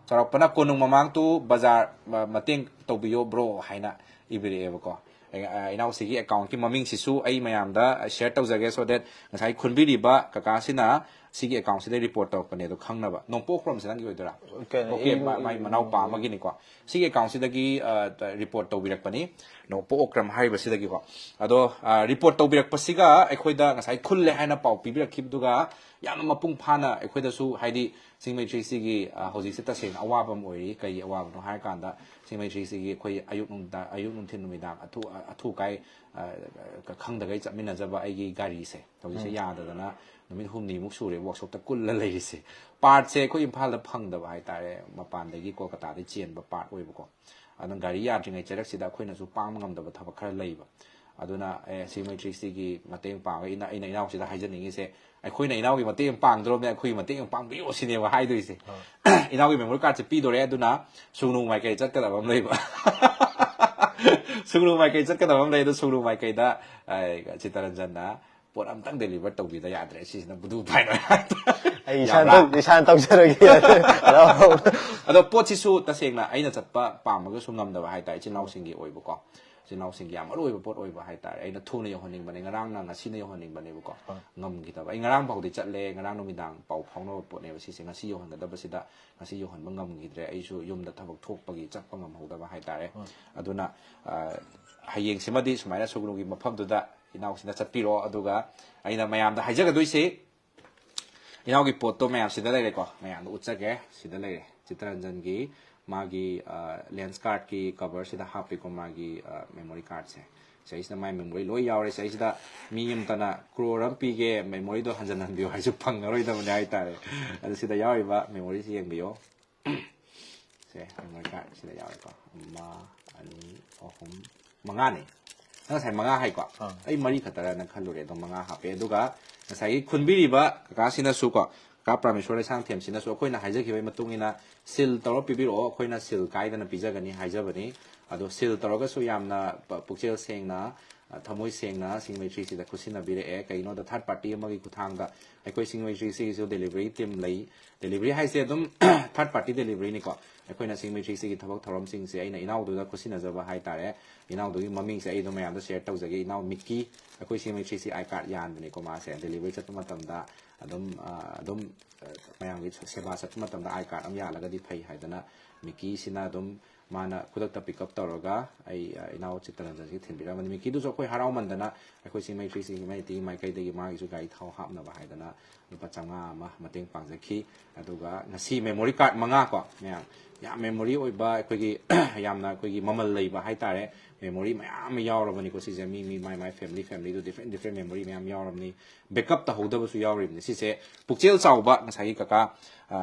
ꯆꯥꯎꯔꯛꯄꯅ ꯀꯣꯅꯨꯡ ꯃꯃꯥꯡ ꯇꯨ ꯕꯖꯥꯔ, ꯑ, ꯃꯇꯦꯡ ꯇꯧꯕꯤꯌꯣ ꯕ꯭ꯔꯣ" ꯍꯥꯏꯅ ꯏꯕꯤꯔꯛꯑꯦꯕꯀꯣ꯫ ꯑ, ꯏꯅꯥꯎꯁꯤꯒꯤ ꯑꯦꯀꯥꯎꯟꯠꯀꯤ ꯃꯃꯤꯡꯁꯤꯁꯨ ꯑꯩ ꯃꯌꯥꯝꯗ ꯁꯤꯌꯔ ꯇꯧꯖꯒꯦ, so that ꯉꯁꯥꯏ ꯈꯨꯟꯕꯤꯔꯤꯕ ꯀꯀꯥꯁꯤꯅ ꯁꯤꯒꯤ ꯑꯦꯀꯥꯎꯟꯠꯁꯤꯗ ꯔꯤꯄꯣꯔꯠ ꯇꯧꯔꯛꯄꯅꯦ ꯑꯗꯣ ꯈꯪꯅꯕ꯫ ꯅꯣꯡꯄꯣꯛ ꯈꯨꯔꯝꯁꯦ ꯅꯪꯒꯤ ꯑꯣꯏꯗꯣꯏꯔꯥ? ꯀꯩꯅꯣ, ꯑꯣꯀꯦ, ꯑꯩ- ꯃꯥ-, ꯃꯥꯏ ꯃꯅꯥꯎꯄꯥ ꯑꯃꯒꯤꯅꯤꯀꯣ꯫ ꯁꯤꯒꯤ ꯑꯦꯀꯥꯎꯟꯠꯁꯤꯗꯒꯤ, ꯑ, ꯔꯤꯄꯣꯔꯠ ꯇꯧꯕꯤꯔꯛꯄꯅꯤ, ꯅꯣꯡꯄꯣꯛ ꯑꯣꯀ꯭ꯔꯝ ꯍꯥꯏꯔꯤꯕꯁꯤꯗꯒꯤꯀꯣ꯫ ꯑꯗꯣ, ꯑ, ꯔꯤꯄꯣꯔꯠ ꯇꯧꯕꯤꯔꯛꯄꯁꯤꯒ ꯑꯩꯈꯣꯏꯗ ꯉꯁꯥꯏ ꯈꯨꯜꯂꯦ ꯍꯥꯏꯅ ꯄꯥꯎ ꯄꯤꯕꯤꯔꯛꯈꯤꯕꯗꯨꯒ ꯌꯥꯝꯅ ꯃꯄꯨꯡ ꯐꯥꯅ ꯑꯩꯈꯣꯏꯗꯁꯨ, ꯍꯥꯏꯗꯤ ꯁꯤꯡꯖꯃꯩ ꯊ꯭ꯔꯤ ꯁꯤꯒꯤ, ꯑ, ꯍꯧꯖꯤꯛꯁꯦ ꯇꯁꯦꯡꯅ ꯑꯋꯥꯕ ꯑꯃ ꯑꯣꯏꯔꯤ꯫ ꯀꯩ ꯑꯋꯥꯕꯅꯣ ꯍꯥꯏꯔꯀꯥꯟꯗ, ꯁꯤꯡꯖꯃꯩ ꯊ꯭ꯔꯤ ꯁꯤꯒꯤ ꯑꯩꯈꯣꯏ ꯑꯌꯨꯛ ꯅꯨꯡꯗꯥꯡ, ꯑꯌꯨꯛ ꯅꯨꯡꯊꯤꯜ ꯅꯨꯃꯤꯗꯥꯡ ꯑꯊꯨ-, ꯑ, ꯑꯊꯨ ꯑꯀꯥꯏ, ꯑ, ꯈꯪꯗꯒꯩ ꯆꯠꯃꯤꯟꯅꯖꯕ ꯑꯩꯒꯤ ꯒꯥꯔꯤꯁꯦ ꯍꯧꯖꯤꯛꯁꯦ ꯌꯥꯗꯗꯅ ꯅꯨꯃꯤꯠ ꯍꯨꯝꯅꯤꯃꯨꯛ ꯁꯨꯔꯦ ꯋꯥꯛꯁꯣꯞꯇ ꯀꯨꯜꯂ ꯂꯩꯔꯤꯁꯦ꯫ ꯄꯥꯔꯠꯁꯦ ꯑꯩꯈꯣꯏ ꯏꯝꯐꯥꯜꯗ ꯐꯪꯗꯕ ꯍꯥꯏꯇꯥꯔꯦ, ꯃꯄꯥꯟꯗꯒꯤ ꯀꯣꯜꯀꯇꯥꯗꯒꯤ ꯆꯦꯟꯕ ꯄꯥꯔꯠ ꯑꯣꯏꯕꯀꯣ꯫ ꯑꯗꯨꯅ ꯒꯥꯔꯤ ꯌꯥꯗ꯭ꯔꯤꯉꯩ ꯆꯩꯔꯛꯁꯤꯗ ꯑꯩꯈꯣꯏꯅꯁꯨ ꯄꯥꯡꯕ ꯉꯝꯗꯕ ꯊꯕꯛ ꯈꯔ ꯂꯩꯕ꯫ ꯑꯗꯨꯅ ꯑꯦ ꯁꯤ ꯃꯩꯇ꯭ꯔꯤꯁꯤꯒꯤ ꯃꯇꯦꯡ ꯄꯥꯡꯉꯒ ꯏꯅ-, ꯑꯩꯅ ꯏꯅꯥꯎꯁꯤꯗ ꯍꯥꯏꯖꯅꯤꯡꯉꯤꯁꯦ, ꯑꯩꯈꯣꯏꯅ ꯏꯅꯥꯎꯒꯤ ꯃꯇꯦꯡ ꯄꯥꯡꯗ꯭ꯔꯣꯕꯅꯦ, ꯑꯩꯈꯣꯏꯒꯤ ꯃꯇꯦꯡ ꯄꯥꯡꯕꯤꯌꯣ ꯁꯤꯅꯦꯕ ꯍꯥꯏꯗꯣꯏꯁꯦ꯫ ꯏꯅꯥꯎꯒꯤ ꯃꯦꯃꯣꯔꯤ ꯀꯥꯔꯠꯁꯦ ꯄꯤꯗꯣꯔꯦ, ꯑꯗꯨꯅ ꯁꯨꯡꯅꯨ ꯃꯥꯏꯀꯩ ꯆꯠꯀꯗꯕ ꯑꯃ ꯂꯩꯕ꯫ ꯁꯨꯡꯅꯨ ꯃꯥꯏꯀꯩ ꯆꯠꯀꯗꯕ ꯑꯃ ꯂꯩ, ꯑꯗꯣ ꯁꯨꯡꯅꯨ ꯃꯥꯏꯀꯩꯗ ꯑ, ꯆꯤꯇꯔꯟꯖꯟꯅ ꯄꯣꯠ ꯑꯝꯇꯪ ꯗꯦꯂꯤꯚꯔ ꯇꯧꯕꯤꯗ ꯌꯥꯗ꯭ꯔꯦ, ꯁꯤꯁꯤꯅ ꯕꯨꯗꯨ ꯐꯥꯏꯟ ꯑꯣꯏꯔꯦ꯫ ꯑꯩ ꯏꯁꯥꯅ ꯌꯥꯕ꯭ꯔꯥ? ꯇꯧ-, ꯏꯁꯥꯅ ꯇꯧꯖꯔꯒꯦ꯫ ꯍꯔꯥꯎ꯫ ꯑꯗꯣ ꯄꯣꯠꯁꯤꯁꯨ ꯇꯁꯦꯡꯅ ꯑꯩꯅ ꯆꯠꯄ ꯄꯥꯝꯃꯒꯁꯨ ꯉꯝꯗꯕ ꯍꯥꯏꯇꯥꯔꯦ, ꯏꯆꯤꯟ ꯏꯅꯥꯎꯁꯤꯡꯒꯤ ꯑꯣꯏꯕꯀꯣ꯫ ꯏꯆꯤꯟ ꯏꯅꯥꯎꯁꯤꯡꯒꯤ ꯌꯥꯝ ꯃꯔꯨ ꯑꯣꯏꯕ ꯄꯣꯠ ꯑꯣꯏꯕ ꯍꯥꯏꯇꯥꯔꯦ꯫ ꯑꯩꯅ ꯊꯨꯅ ꯌꯧꯍꯟꯅꯤꯡꯕꯅꯦ, ꯉꯔꯥꯡꯅ ꯉꯁꯤꯅ ꯌꯧꯍꯟꯅꯤꯡꯕꯅꯦꯕꯀꯣ꯫ ꯍꯣꯏ꯫ ꯉꯝꯈꯤꯗꯕ꯫ ꯑꯩ ꯉꯔꯥꯡ ꯐꯥꯎꯗꯤ ꯆꯠꯂꯦ, ꯉꯔꯥꯡ ꯅꯨꯃꯤꯗꯥꯡ ꯄꯥꯎ ꯐꯥꯎꯅꯕ ꯄꯣꯠꯅꯦꯕ ꯁꯤꯁꯦ꯫ ꯉꯁꯤ ꯌꯧꯍꯟꯒꯗꯕꯁꯤꯗ ꯉꯁꯤ ꯌꯧꯍꯟꯕ ꯉꯝꯈꯤꯗ꯭ꯔꯦ꯫ ꯑꯩꯁꯨ ꯌꯨꯝꯗ ꯊꯕꯛ ꯊꯣꯛꯄꯒꯤ ꯆꯠꯄ ꯉꯝꯍꯧꯗꯕ ꯍꯥꯏꯇꯥꯔꯦ꯫ ꯍꯣꯏ꯫ ꯑꯗꯨꯅ, ꯑ, ꯍꯌꯦꯡꯁꯤꯃꯗꯤ ꯁꯨꯃꯥꯏꯅ ꯁꯨꯒꯅꯨꯒꯤ ꯃꯐꯝꯗꯨꯗ ꯏꯅꯥꯎꯁꯤꯅ ꯆꯠꯄꯤꯔꯣ꯫ ꯑꯗꯨꯒ ꯑꯩꯅ ꯃꯌꯥꯝꯗ ꯍꯥꯏꯖꯒꯗꯣꯏꯁꯤ, ꯏꯅꯥꯎꯒꯤ ꯄꯣꯠꯇꯣ ꯃꯌꯥꯝ ꯁꯤꯗ ꯂꯩꯔꯦꯀꯣ, ꯃꯌꯥꯝꯗ ꯎꯠꯆꯒꯦ꯫ ꯁꯤꯗ ꯂꯩꯔꯦ, ꯆꯤꯇꯔꯟꯖꯟꯒꯤ ꯃꯥꯒꯤ, ꯑ, ꯂꯦꯟꯁ ꯀꯥꯔꯠꯀꯤ ꯀꯚꯔꯁꯤꯗ ꯍꯥꯞꯄꯤꯀꯣ, ꯃꯥꯒꯤ, ꯑ, ꯃꯦꯃꯣꯔꯤ ꯀꯥꯔꯠꯁꯦ꯫ ꯁꯤꯁꯤꯗ ꯃꯥꯏ ꯃꯦꯃꯣꯔꯤ ꯂꯣꯏ ꯌꯥꯎꯔꯦ꯫ ꯁꯤꯁꯤꯗ ꯃꯤ ꯑꯃꯇꯅ ꯀ꯭ꯔꯣꯔ ꯑꯃ ꯄꯤꯒꯦ, ꯃꯦꯃꯣꯔꯤꯗꯣ ꯍꯟꯖꯤꯟ ꯍꯟꯕꯤꯌꯨ ꯍꯥꯏꯁꯨ ꯐꯪꯉꯔꯣꯏꯗꯕꯅꯤ ꯍꯥꯏꯇꯥꯔꯦ꯫ ꯑꯗꯨ ꯁꯤꯗ ꯌꯥꯎꯔꯤꯕ ꯃꯦꯃꯣꯔꯤꯁꯤ ꯌꯦꯡꯕꯤꯌꯣ꯫ ꯁꯦ, ꯃꯦꯃꯣꯔꯤ ꯀꯥꯔꯠ ꯁꯤꯗ ꯌꯥꯎꯔꯦꯀꯣ꯫ ꯑꯃ, ꯑꯅꯤ, ꯑꯍꯨꯝ, ꯃꯉꯥꯅꯦ꯫ ꯅꯪ ꯉꯁꯥꯏ ꯃꯉꯥ ꯍꯥꯏꯀꯣ? ꯑꯥ꯫ ꯑꯩ ꯃꯔꯤ ꯈꯛꯇꯔꯅ ꯈꯜꯂꯨꯔꯦ, ꯑꯗꯣ ꯃꯉꯥ ꯍꯥꯞꯄꯦ꯫ ꯑꯗꯨꯒ ꯉꯁꯥꯏꯒꯤ ꯈꯨꯟꯕꯤꯔꯤꯕ ꯀꯀꯥꯁꯤꯅꯁꯨ ꯀꯣ, ꯀꯀꯥ ꯄ꯭ꯔꯃꯦꯁꯣꯔ ꯂꯩꯁꯥꯡꯊꯦꯝꯁꯤꯅꯁꯨ ꯑꯩꯈꯣꯏꯅ ꯍꯥꯏꯖꯈꯤꯕꯒꯤ ꯃꯇꯨꯡ ꯏꯟꯅ ꯁꯤꯜ ꯇꯧꯔ ꯄꯤꯕꯤꯔꯛꯑꯣ, ꯑꯩꯈꯣꯏꯅ ꯁꯤꯜ ꯀꯥꯏꯗꯅ ꯄꯤꯖꯒꯅꯤ ꯍꯥꯏꯖꯕꯅꯤ꯫ ꯑꯗꯣ ꯁꯤꯜ ꯇꯧꯔꯒꯁꯨ ꯌꯥꯝꯅ ꯄ-, ꯄꯨꯛꯆꯦꯜ ꯁꯦꯡꯅ, ꯑ, ꯊꯃꯣꯏ ꯁꯦꯡꯅ ꯁꯤꯡꯃꯩ ꯊ꯭ꯔꯤꯁꯤꯗ ꯈꯨꯠꯁꯤꯟꯅꯕꯤꯔꯛꯑꯦ꯫ ꯀꯩꯒꯤꯅꯣꯗ ꯊꯥꯔꯠ ꯄꯥꯔꯇꯤ ꯑꯃꯒꯤ ꯈꯨꯠꯊꯥꯡꯗ ꯑꯩꯈꯣꯏ ꯁꯤꯡꯃꯩ ꯊ꯭ꯔꯤꯁꯤꯒꯤꯁꯨ ꯗꯦꯂꯤꯚꯔꯤ ꯇꯤꯝ ꯂꯩ꯫ ꯗꯦꯂꯤꯚꯔꯤ ꯍꯥꯏꯁꯦ ꯑꯗꯨꯝ ꯊꯥꯔꯠ ꯄꯥꯔꯇꯤ ꯗꯦꯂꯤꯚꯔꯤꯅꯤꯀꯣ꯫ ꯑꯩꯈꯣꯏꯅ ꯁꯤꯡꯃꯩ ꯊ꯭ꯔꯤꯁꯤꯒꯤ ꯊꯕꯛ ꯊꯧꯔꯝꯁꯤꯡꯁꯦ ꯑꯩꯅ ꯏꯅꯥꯎꯗꯨꯗ ꯈꯨꯠꯁꯤꯟꯅꯖꯕ ꯍꯥꯏꯇꯥꯔꯦ꯫ ꯏꯅꯥꯎꯗꯨꯒꯤ ꯃꯃꯤꯡꯁꯦ ꯑꯩ ꯑꯗꯨꯝ ꯃꯌꯥꯝꯗ ꯁꯤꯌꯔ ꯇꯧꯖꯒꯦ꯫ ꯏꯅꯥꯎ ꯃꯤꯛꯀꯤ, ꯑꯩꯈꯣꯏ ꯁꯤꯡꯃꯩ ꯊ꯭ꯔꯤꯁꯤ ꯑꯥꯏ ꯀꯥꯔꯠ ꯌꯥꯟꯕꯅꯤꯀꯣ꯫ ꯃꯥꯁꯦ ꯗꯦꯂꯤꯚꯔꯤ ꯆꯠꯄ ꯃꯇꯝꯗ ꯑꯗꯨꯝ, ꯑ, ꯑꯗꯨꯝ, ꯑ, ꯃꯌꯥꯝꯒꯤ ꯁꯦꯕꯥ ꯆꯠꯄ ꯃꯇꯝꯗ ꯑꯥꯏ ꯀꯥꯔꯠ ꯑꯃ ꯌꯥꯜꯂꯒꯗꯤ ꯐꯩ ꯍꯥꯏꯗꯅ ꯃꯤꯛꯀꯤꯁꯤꯅ ꯑꯗꯨꯝ ꯃꯥꯅ ꯈꯨꯗꯛꯇ ꯄꯤꯛ ꯑꯞ ꯇꯧꯔꯒ ꯑꯩ, ꯑ, ꯏꯅꯥꯎ ꯆꯤꯠꯇꯔꯟꯖꯟꯁꯤ ꯊꯤꯟꯕꯤꯔꯝꯕꯅꯤ꯫ ꯃꯤꯛꯀꯤꯗꯨꯁꯨ ꯑꯩꯈꯣꯏ ꯍꯔꯥꯎꯃꯟꯗꯅ ꯑꯩꯈꯣꯏ ꯁꯤꯡꯃꯩ ꯊ꯭ꯔꯤꯁꯤ ꯍ꯭ꯌꯨꯃꯦꯅꯤꯇꯤꯒꯤ ꯃꯥꯏꯀꯩꯗꯒꯤ ꯃꯥꯒꯤꯁꯨ ꯒꯥꯔꯤ ꯊꯥꯎ ꯍꯥꯞꯅꯕ ꯍꯥꯏꯗꯅ ꯂꯨꯄꯥ ꯆꯥꯝꯃꯉꯥ ꯑꯃ ꯃꯇꯦꯡ ꯄꯥꯡꯖꯈꯤ꯫ ꯑꯗꯨꯒ ꯉꯁꯤ ꯃꯦꯃꯣꯔꯤ ꯀꯥꯔꯠ ꯃꯉꯥ ꯀꯣ, ꯃꯌꯥꯝ, ꯌꯥꯝ ꯃꯦꯃꯣꯔꯤ ꯑꯣꯏꯕ, ꯑꯩꯈꯣꯏꯒꯤ ꯌꯥꯝꯅ ꯑꯩꯈꯣꯏꯒꯤ ꯃꯃꯜ ꯂꯩꯕ ꯍꯥꯏꯇꯥꯔꯦ, ꯃꯦꯃꯣꯔꯤ ꯃꯌꯥꯝ ꯑꯃ ꯌꯥꯎꯔꯕꯅꯤꯀꯣ꯫ ꯁꯤꯁꯦ ꯃꯤ ꯃꯤ ꯃꯥꯏ ꯃꯥꯏ ꯐꯦꯃꯤꯂꯤ ꯐꯦꯃꯤꯂꯤꯗꯨ ꯗꯤꯐ꯭ꯔꯦꯟ ꯗꯤꯐ꯭ꯔꯦꯟ ꯃꯦꯃꯣꯔꯤ ꯃꯌꯥꯝ ꯌꯥꯎꯔꯕꯅꯤ꯫ ꯕꯦꯛꯀꯞ ꯇꯧꯍꯧꯗꯕꯁꯨ ꯌꯥꯎꯔꯤꯕꯅꯤ꯫ ꯁꯤꯁꯦ ꯄꯨꯛꯆꯦꯜ ꯆꯥꯎꯕ, ꯉꯁꯥꯏꯒꯤ ꯀꯀꯥ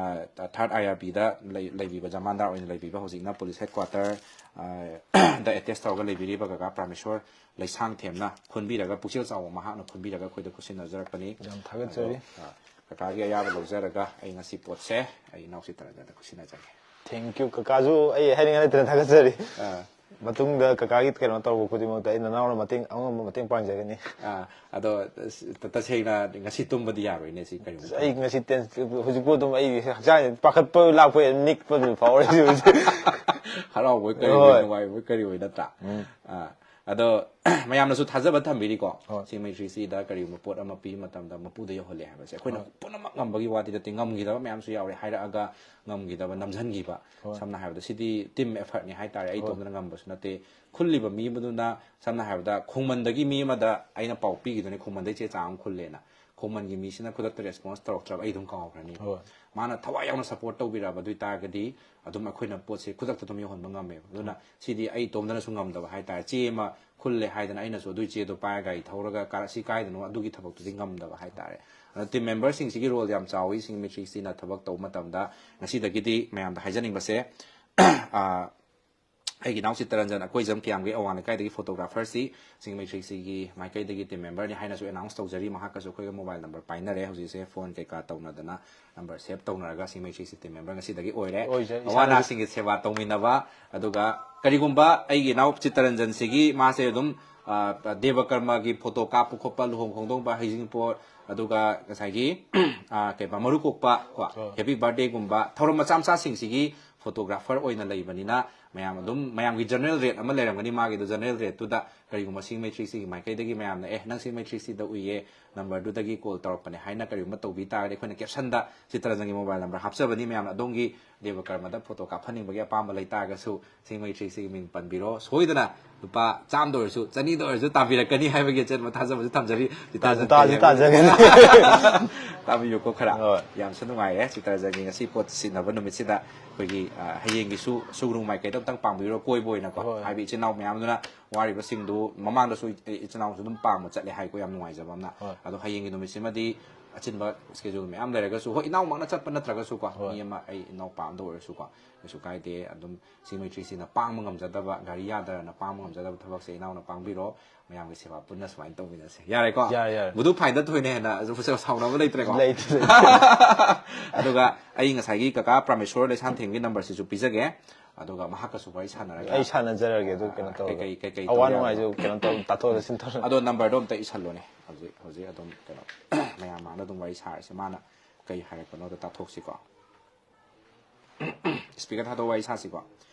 ꯊꯥꯔꯠ ꯑꯥꯏ ꯑꯥꯔ ꯄꯤꯗ ꯂꯩꯕꯤꯕ, ꯖꯃꯥꯟꯗꯥꯔ ꯑꯣꯏꯅ ꯂꯩꯕꯤꯕ, ꯍꯧꯖꯤꯛꯅ ꯄꯨꯂꯤꯁ ꯍꯦꯗ ꯀ꯭ꯋꯥꯇꯔ ꯗ ꯑꯦꯇꯦꯁ ꯇꯧꯔꯒ ꯂꯩꯕꯤꯔꯤꯕ ꯀꯀꯥ ꯄ꯭ꯔꯥꯃꯦꯁꯣꯔ ꯂꯩꯁꯥꯡꯊꯦꯝꯅ ꯈꯨꯟꯕꯤꯔꯒ, ꯄꯨꯛꯆꯦꯜ ꯆꯥꯎꯕ ꯃꯍꯥꯛꯅ ꯈꯨꯟꯕꯤꯔꯒ ꯑꯩꯈꯣꯏꯗ ꯈꯨꯠꯁꯤꯟꯅꯖꯔꯛꯄꯅꯤ꯫ ꯌꯥꯝ ꯊꯥꯒꯠꯆꯔꯤ꯫ ꯑꯗꯣ, ꯑ, ꯀꯀꯥꯒꯤ ꯑꯌꯥꯕ ꯂꯧꯖꯔꯒ ꯑꯩ ꯉꯁꯤ ꯄꯣꯠꯁꯦ ꯑꯩ ꯏꯅꯥꯎꯁꯤ ꯇꯔꯟꯖꯟꯗ ꯈꯨꯠꯁꯤꯟꯅꯖꯒꯦ꯫ Thank you, ꯀꯀꯥꯁꯨ ꯑꯩ ꯍꯥꯏꯅꯤꯡꯉꯥꯏ ꯂꯩꯇꯅ ꯊꯥꯒꯠꯆꯔꯤ꯫ ꯑ, ꯃꯇꯨꯡꯗ ꯀꯀꯥꯒꯤ ꯀꯩꯅꯣ ꯇꯧꯔꯛꯄ ꯈꯨꯗꯤꯡꯃꯛꯇ ꯑꯩ ꯅꯅꯥꯎꯅ ꯃꯇꯦꯡ, ꯑꯉꯝꯕ ꯃꯇꯦꯡ ꯄꯥꯡꯖꯒꯅꯤ꯫ ꯑ, ꯑꯗꯣ, ꯑꯁ, ꯇ-, ꯇꯁꯦꯡꯅ ꯉꯁꯤ ꯇꯨꯝꯕꯗꯤ ꯌꯥꯔꯣꯏꯅꯦ ꯁꯤ ꯀꯩꯅꯣ꯫ ꯑꯩ ꯉꯁꯤ ꯇꯦꯟ-, ꯍꯧꯖꯤꯛꯄꯨ ꯑꯗꯨꯝ ꯑꯩ ꯍꯛꯆꯥꯡ ꯄꯥꯈꯠꯄ ꯂꯥꯛꯄ ꯅꯤꯛꯄ ꯑꯗꯨꯝ ꯐꯥꯎꯔꯦ ꯍꯧꯖꯤꯛ ꯍꯧꯖꯤꯛ꯫ ꯍꯔꯥꯎꯕꯣꯏ ꯀꯔꯤ ꯍꯣꯏ꯫ ꯅꯨꯡꯉꯥꯏꯕꯣꯏ ꯀꯔꯤ ꯑꯣꯏ ꯅꯠꯇ꯭ꯔꯥ? ꯎꯝ꯫ ꯑ, ꯑꯗꯣ ꯃꯌꯥꯝꯅꯁꯨ ꯊꯥꯖꯕ ꯊꯝꯕꯤꯔꯤꯀꯣ꯫ ꯍꯣꯏ꯫ ꯁꯤꯡꯃꯩ ꯊ꯭ꯔꯤ ꯁꯤꯗ ꯀꯔꯤꯒꯨꯝꯕ ꯄꯣꯠ ꯑꯃ ꯄꯤꯕ ꯃꯇꯝꯗ ꯃꯄꯨꯗ ꯌꯧꯍꯜꯂꯦ ꯍꯥꯏꯕꯁꯦ ꯑꯩꯈꯣꯏꯅ ꯄꯨꯝꯅꯃꯛ ꯉꯝꯕꯒꯤ ꯋꯥꯗꯤ ꯅꯠꯇꯦ, ꯉꯝꯈꯤꯗꯕ ꯃꯌꯥꯝꯁꯨ ꯌꯥꯎꯔꯦ, ꯍꯥꯏꯔꯛꯑꯒ ꯉꯝꯈꯤꯗꯕ, ꯅꯝꯁꯤꯟꯈꯤꯕ꯫ ꯍꯣꯏ꯫ ꯁꯝꯅ ꯍꯥꯏꯔꯕꯗ ꯁꯤꯗꯤ ꯇꯤꯝ ꯑꯦꯐꯔꯠꯅꯤ ꯍꯥꯏꯇꯥꯔꯦ, ꯑꯩ ꯍꯣꯏ꯫ ꯏꯇꯣꯝꯇꯅ ꯉꯝꯕꯁꯨ ꯅꯠꯇꯦ꯫ ꯈꯨꯜꯂꯤꯕ ꯃꯤ ꯑꯃꯗꯨꯅ, ꯁꯝꯅ ꯍꯥꯏꯔꯕꯗ ꯈꯣꯡꯃꯟꯗꯒꯤ ꯃꯤ ꯑꯃꯗ ꯑꯩꯅ ꯄꯥꯎ ꯄꯤꯈꯤꯗꯣꯏꯅꯦ, ꯈꯣꯡꯃꯟꯗꯒꯤ ꯆꯦ ꯆꯥꯡ ꯑꯃ ꯈꯨꯜꯂꯦꯅ꯫ ꯈꯣꯡꯃꯟꯒꯤ ꯃꯤꯁꯤꯅ ꯈꯨꯗꯛꯇ ꯔꯦꯁꯄꯣꯟꯁ ꯇꯧꯔꯛꯇ꯭ꯔꯕ ꯑꯩ ꯑꯗꯨꯝ ꯀꯥꯎꯈ꯭ꯔꯅꯤ꯫ ꯍꯣꯏ꯫ ꯃꯥꯅ ꯊꯋꯥꯏ ꯌꯥꯎꯅ ꯁꯞꯄꯣꯔꯠ ꯇꯧꯕꯤꯔꯛꯑꯕ ꯑꯗꯨ ꯑꯣꯏꯇꯥꯔꯒꯗꯤ ꯑꯗꯨꯝ ꯑꯩꯈꯣꯏꯅ ꯄꯣꯠꯁꯦ ꯈꯨꯗꯛꯇ ꯑꯗꯨꯝ ꯌꯧꯍꯟꯕ ꯉꯝꯃꯦꯕ꯫ ꯑꯗꯨꯅ ꯁꯤꯗꯤ ꯑꯩ ꯏꯇꯣꯝꯗꯅꯁꯨ ꯉꯝꯗꯕ ꯍꯥꯏꯇꯥꯔꯦ꯫ ꯆꯦ ꯑꯃ ꯈꯨꯜꯂꯦ ꯍꯥꯏꯗꯅ ꯑꯩꯅꯁꯨ ꯑꯗꯨꯏ ꯆꯦꯗꯣ ꯄꯥꯏꯔꯒ ꯒꯥꯔꯤ ꯊꯧꯔꯒ ꯀꯥꯔ-, ꯁꯤ ꯀꯥꯏꯗꯅꯣ ꯑꯗꯨꯒꯤ ꯊꯕꯛꯇꯨꯗꯤ ꯉꯝꯗꯕ ꯍꯥꯏꯇꯥꯔꯦ꯫ ꯑꯗꯣ ꯇꯤꯝ ꯃꯦꯝꯕꯔꯁꯤꯡꯁꯤꯒꯤ ꯔꯣꯜ ꯌꯥꯝ ꯆꯥꯎꯋꯤ ꯁꯤꯡꯃꯩ ꯊ꯭ꯔꯤ ꯁꯤꯅ ꯊꯕꯛ ꯇꯧꯕ ꯃꯇꯝꯗ꯫ ꯉꯁꯤꯗꯒꯤꯗꯤ ꯃꯌꯥꯝꯗ ꯍꯥꯏꯖꯅꯤꯡꯕꯁꯦ, ꯑ, ꯑꯩꯒꯤ ꯏꯅꯥꯎ ꯆꯤꯠꯇꯔꯟꯖꯟ, ꯑꯩꯈꯣꯏ ꯖꯝ ꯀꯤꯌꯥꯝꯒꯤ ꯑꯋꯥꯡ ꯂꯩꯀꯥꯏꯗꯒꯤ ꯐꯣꯇꯣꯒ꯭ꯔꯥꯐꯔꯁꯤ ꯁꯤꯡꯃꯩ ꯊ꯭ꯔꯤ ꯁꯤꯒꯤ ꯃꯥꯏꯀꯩꯗꯒꯤ ꯇꯤꯝ ꯃꯦꯝꯕꯔꯅꯤ ꯍꯥꯏꯅꯁꯨ ꯑꯦꯅꯥꯎꯟꯁ ꯇꯧꯖꯔꯤ꯫ ꯃꯍꯥꯛꯀꯁꯨ ꯑꯩꯈꯣꯏꯒ ꯃꯣꯕꯥꯏꯜ ꯅꯝꯕꯔ ꯄꯥꯏꯅꯔꯦ꯫ ꯍꯧꯖꯤꯛꯁꯦ ꯐꯣꯟ ꯀꯩꯀꯥ ꯇꯧꯅꯗꯅ ꯅꯝꯕꯔ ꯁꯦꯞ ꯇꯧꯅꯔꯒ ꯁꯤꯡꯃꯩ ꯊ꯭ꯔꯤ ꯁꯤ ꯇꯤꯝ ꯃꯦꯝꯕꯔ ꯉꯁꯤꯗꯒꯤ ꯑꯣꯏꯔꯦ꯫ ꯑꯣꯏꯖꯔꯦ, ꯑꯋꯥ ꯑꯅꯥꯁꯤꯡꯒꯤ ꯁꯦꯕꯥ ꯇꯧꯃꯤꯟꯅꯕ, ꯑꯗꯨꯒ ꯀꯔꯤꯒꯨꯝꯕ ꯑꯩꯒꯤ ꯏꯅꯥꯎ ꯆꯤꯠꯇꯔꯟꯖꯟꯁꯤꯒꯤ ꯃꯥꯁꯦ ꯑꯗꯨꯝ, ꯑ, ꯗꯦꯕ ꯀꯔꯃꯒꯤ ꯐꯣꯇꯣ ꯀꯥꯞꯄ ꯈꯣꯠꯄ, ꯂꯨꯍꯣꯡ ꯈꯣꯡꯗꯣꯡꯕ, ꯍꯩꯖꯤꯡꯄꯣꯠ, ꯑꯗꯨꯒ ꯉꯁꯥꯏꯒꯤ, ꯑ, ꯀꯩꯕ, ꯃꯔꯨ ꯀꯣꯛꯄ ꯀꯣ, ꯑꯣ꯫ ꯍꯦꯄꯤ ꯕꯥꯔꯊꯗꯦꯒꯨꯝꯕ ꯊꯧꯔꯝ ꯃꯆꯥ ꯃꯆꯥꯁꯤꯡꯁꯤꯒꯤ ꯐꯣꯇꯣꯒ꯭ꯔꯥꯐꯔ ꯑꯣꯏꯅ ꯂꯩꯕꯅꯤꯅ ꯃꯌꯥꯝ ꯑꯗꯨꯝ, ꯃꯌꯥꯝꯒꯤ ꯖꯦꯅꯔꯦꯜ ꯔꯦꯠ ꯑꯃ ꯂꯩꯔꯝꯒꯅꯤ꯫ ꯃꯥꯒꯤꯗꯣ ꯖꯦꯅꯔꯦꯜ ꯔꯦꯠꯇꯨꯗ ꯀꯔꯤꯒꯨꯝꯕ ꯁꯤꯡꯃꯩ ꯊ꯭ꯔꯤ ꯁꯤꯒꯤ ꯃꯥꯏꯀꯩꯗꯒꯤ ꯃꯌꯥꯝꯅ, "ꯑꯦ, ꯅꯪ ꯁꯤꯡꯃꯩ ꯊ꯭ꯔꯤ ꯁꯤꯗ ꯎꯏꯌꯦ, ꯅꯝꯕꯔꯗꯨꯗꯒꯤ ꯀꯣꯜ ꯇꯧꯔꯛꯄꯅꯦ" ꯍꯥꯏꯅ ꯀꯔꯤꯒꯨꯝꯕ ꯇꯧꯕꯤ ꯇꯥꯔꯒꯗꯤ ꯑꯩꯈꯣꯏꯅ ꯀꯦꯞꯁꯟꯗ ꯆꯤꯠꯇꯔꯟꯖꯟꯒꯤ ꯃꯣꯕꯥꯏꯜ ꯅꯝꯕꯔ ꯍꯥꯞꯆꯕꯅꯤ꯫ ꯃꯌꯥꯝꯅ ꯑꯗꯣꯝꯒꯤ ꯗꯦꯕ ꯀꯔꯃꯗ ꯐꯣꯇꯣ ꯀꯥꯞꯍꯟꯅꯤꯡꯕꯒꯤ ꯑꯄꯥꯝꯕ ꯂꯩ ꯇꯥꯔꯒꯁꯨ ꯁꯤꯡꯃꯩ ꯊ꯭ꯔꯤ ꯁꯤꯒꯤ ꯃꯤꯡ ꯄꯟꯕꯤꯔꯣ꯫ ꯁꯣꯏꯗꯅ ꯂꯨꯄꯥ ꯆꯥꯝꯗ ꯑꯣꯏꯔꯁꯨ, ꯆꯅꯤꯗ ꯑꯣꯏꯔꯁꯨ ꯇꯥꯕꯤꯔꯛꯀꯅꯤ ꯍꯥꯏꯕꯒꯤ ꯑꯆꯦꯠꯄ ꯊꯥꯖꯕꯁꯨ ꯊꯝꯖꯔꯤ꯫ ꯆꯤꯠꯇꯔꯟꯖꯟ ꯇꯥꯁꯨ ꯇꯥꯖꯒꯅꯤ꯫ ꯇꯥꯕꯤꯌꯨꯀꯣ ꯈꯔ꯫ ꯍꯣꯏ꯫ ꯌꯥꯝꯁꯨ ꯅꯨꯡꯉꯥꯏꯔꯦ ꯆꯤꯠꯇꯔꯟꯖꯟꯒꯤ ꯉꯁꯤ ꯄꯣꯠ ꯁꯤꯟꯅꯕ ꯅꯨꯃꯤꯠꯁꯤꯗ꯫ ꯑꯩꯈꯣꯏꯒꯤ ꯑ, ꯍꯌꯦꯡꯒꯤꯁꯨ ꯁꯨꯒꯅꯨ ꯃꯥꯏꯀꯩꯗ ꯑꯝꯇꯪ ꯄꯥꯡꯕꯤꯔꯣ, ꯀꯣꯏꯕ ꯑꯣꯏꯅꯀꯣ꯫ ꯍꯣꯏ꯫ ꯍꯥꯏꯕꯗꯤ ꯏꯆꯤꯟ ꯏꯅꯥꯎ ꯃꯌꯥꯝꯗꯨꯅ ꯋꯥꯔꯤꯕꯁꯤꯡꯗꯨ ꯃꯃꯥꯡꯗꯁꯨ ꯏ- ꯏꯆꯤꯟ ꯏꯅꯥꯎꯁꯨ ꯑꯗꯨꯝ ꯄꯥꯡꯕ ꯆꯠꯂꯦ ꯍꯥꯏꯀꯣ, ꯌꯥꯝ ꯅꯨꯡꯉꯥꯏꯖꯕ ꯑꯃꯅ꯫ ꯍꯣꯏ꯫ ꯑꯗꯣ ꯍꯌꯦꯡꯒꯤ ꯅꯨꯃꯤꯠꯁꯤꯃꯗꯤ ꯑꯆꯤꯟꯕ ꯁ꯭ꯀꯦꯖꯨꯜ ꯃꯌꯥꯝ ꯂꯩꯔꯒꯁꯨ, ꯍꯣꯏ, ꯏꯅꯥꯎꯃꯛꯅ ꯆꯠꯄ ꯅꯠꯇ꯭ꯔꯒꯁꯨꯀꯣ, ꯍꯣꯏ꯫ ꯃꯤ ꯑꯃ, ꯑꯩ ꯏꯅꯥꯎꯄꯥ ꯑꯃꯗ ꯑꯣꯏꯔꯁꯨꯀꯣ, ꯀꯩꯁꯨ ꯀꯥꯏꯗꯦ꯫ ꯑꯗꯨꯝ ꯁꯤ ꯃꯩꯇ꯭ꯔꯤꯁꯤꯅ ꯄꯥꯡꯕ ꯉꯝꯖꯗꯕ, ꯒꯥꯔꯤ ꯌꯥꯗꯗꯅ ꯄꯥꯡꯕ ꯉꯝꯖꯗꯕ ꯊꯕꯛꯁꯦ ꯏꯅꯥꯎꯅ ꯄꯥꯡꯕꯤꯔꯣ꯫ ꯃꯌꯥꯝꯒꯤ ꯁꯦꯕꯥ ꯄꯨꯟꯅ ꯁꯨꯃꯥꯏꯅ ꯇꯧꯃꯤꯟꯅꯁꯦ꯫ ꯌꯥꯔꯦꯀꯣ? ꯌꯥꯔꯦ, ꯌꯥꯔꯦ꯫ ꯃꯗꯨ ꯐꯥꯏꯟꯗ ꯊꯣꯏꯅ ꯍꯦꯟꯅ ꯑꯗꯨꯝ ꯁꯥꯎꯅꯕ ꯂꯩꯇ꯭ꯔꯦꯀꯣ? ꯂꯩꯇ꯭ꯔꯦ, ꯂꯩꯇ꯭ꯔꯦ꯫ ꯑꯗꯨꯒ ꯑꯩ ꯉꯁꯥꯏꯒꯤ ꯀꯀꯥ ꯄ꯭ꯔꯃꯦꯁꯣꯔ ꯂꯩꯁꯥꯟꯊꯦꯝꯒꯤ ꯅꯝꯕꯔꯁꯤꯁꯨ ꯄꯤꯖꯒꯦ꯫ ꯑꯗꯨꯒ ꯃꯍꯥꯛꯀꯁꯨ ꯋꯥꯔꯤ ꯁꯥꯟꯅꯔꯒ ꯑꯩ ꯁꯥꯟꯅꯖꯔꯒꯦ, ꯑꯗꯨ ꯀꯩꯅꯣ ꯇꯧꯔꯒ꯫ ꯀꯩꯀꯩ, ꯀꯩꯀꯩ ꯑꯋꯥ ꯇꯧꯕ ꯅꯨꯡꯉꯥꯏꯁꯨ ꯌꯥꯕꯅꯣ? ꯀꯩꯅꯣ ꯇꯧ, ꯇꯥꯊꯣꯛ ꯇꯥꯁꯤꯟ ꯇꯧꯔꯒ꯫ ꯑꯗꯣ ꯅꯝꯕꯔꯗꯣ ꯑꯝꯇ ꯏꯁꯜꯂꯣꯅꯦ꯫ ꯍꯧꯖꯤꯛ, ꯍꯧꯖꯤꯛ ꯑꯗꯨꯝ ꯀꯩꯅꯣ, ꯃꯌꯥꯝ ꯃꯥꯡꯗ ꯑꯗꯨꯝ ꯋꯥꯔꯤ ꯁꯥꯔꯁꯦ꯫ ꯃꯥꯅ ꯀꯩ ꯍꯥꯏꯔꯛꯄꯅꯣꯗꯣ ꯇꯥꯊꯣꯛꯁꯤꯀꯣ꯫ ꯏꯁꯄꯤꯀꯔ ꯊꯥꯗꯣꯛꯑ ꯋꯥꯔꯤ ꯁꯥꯁꯤꯀꯣ꯫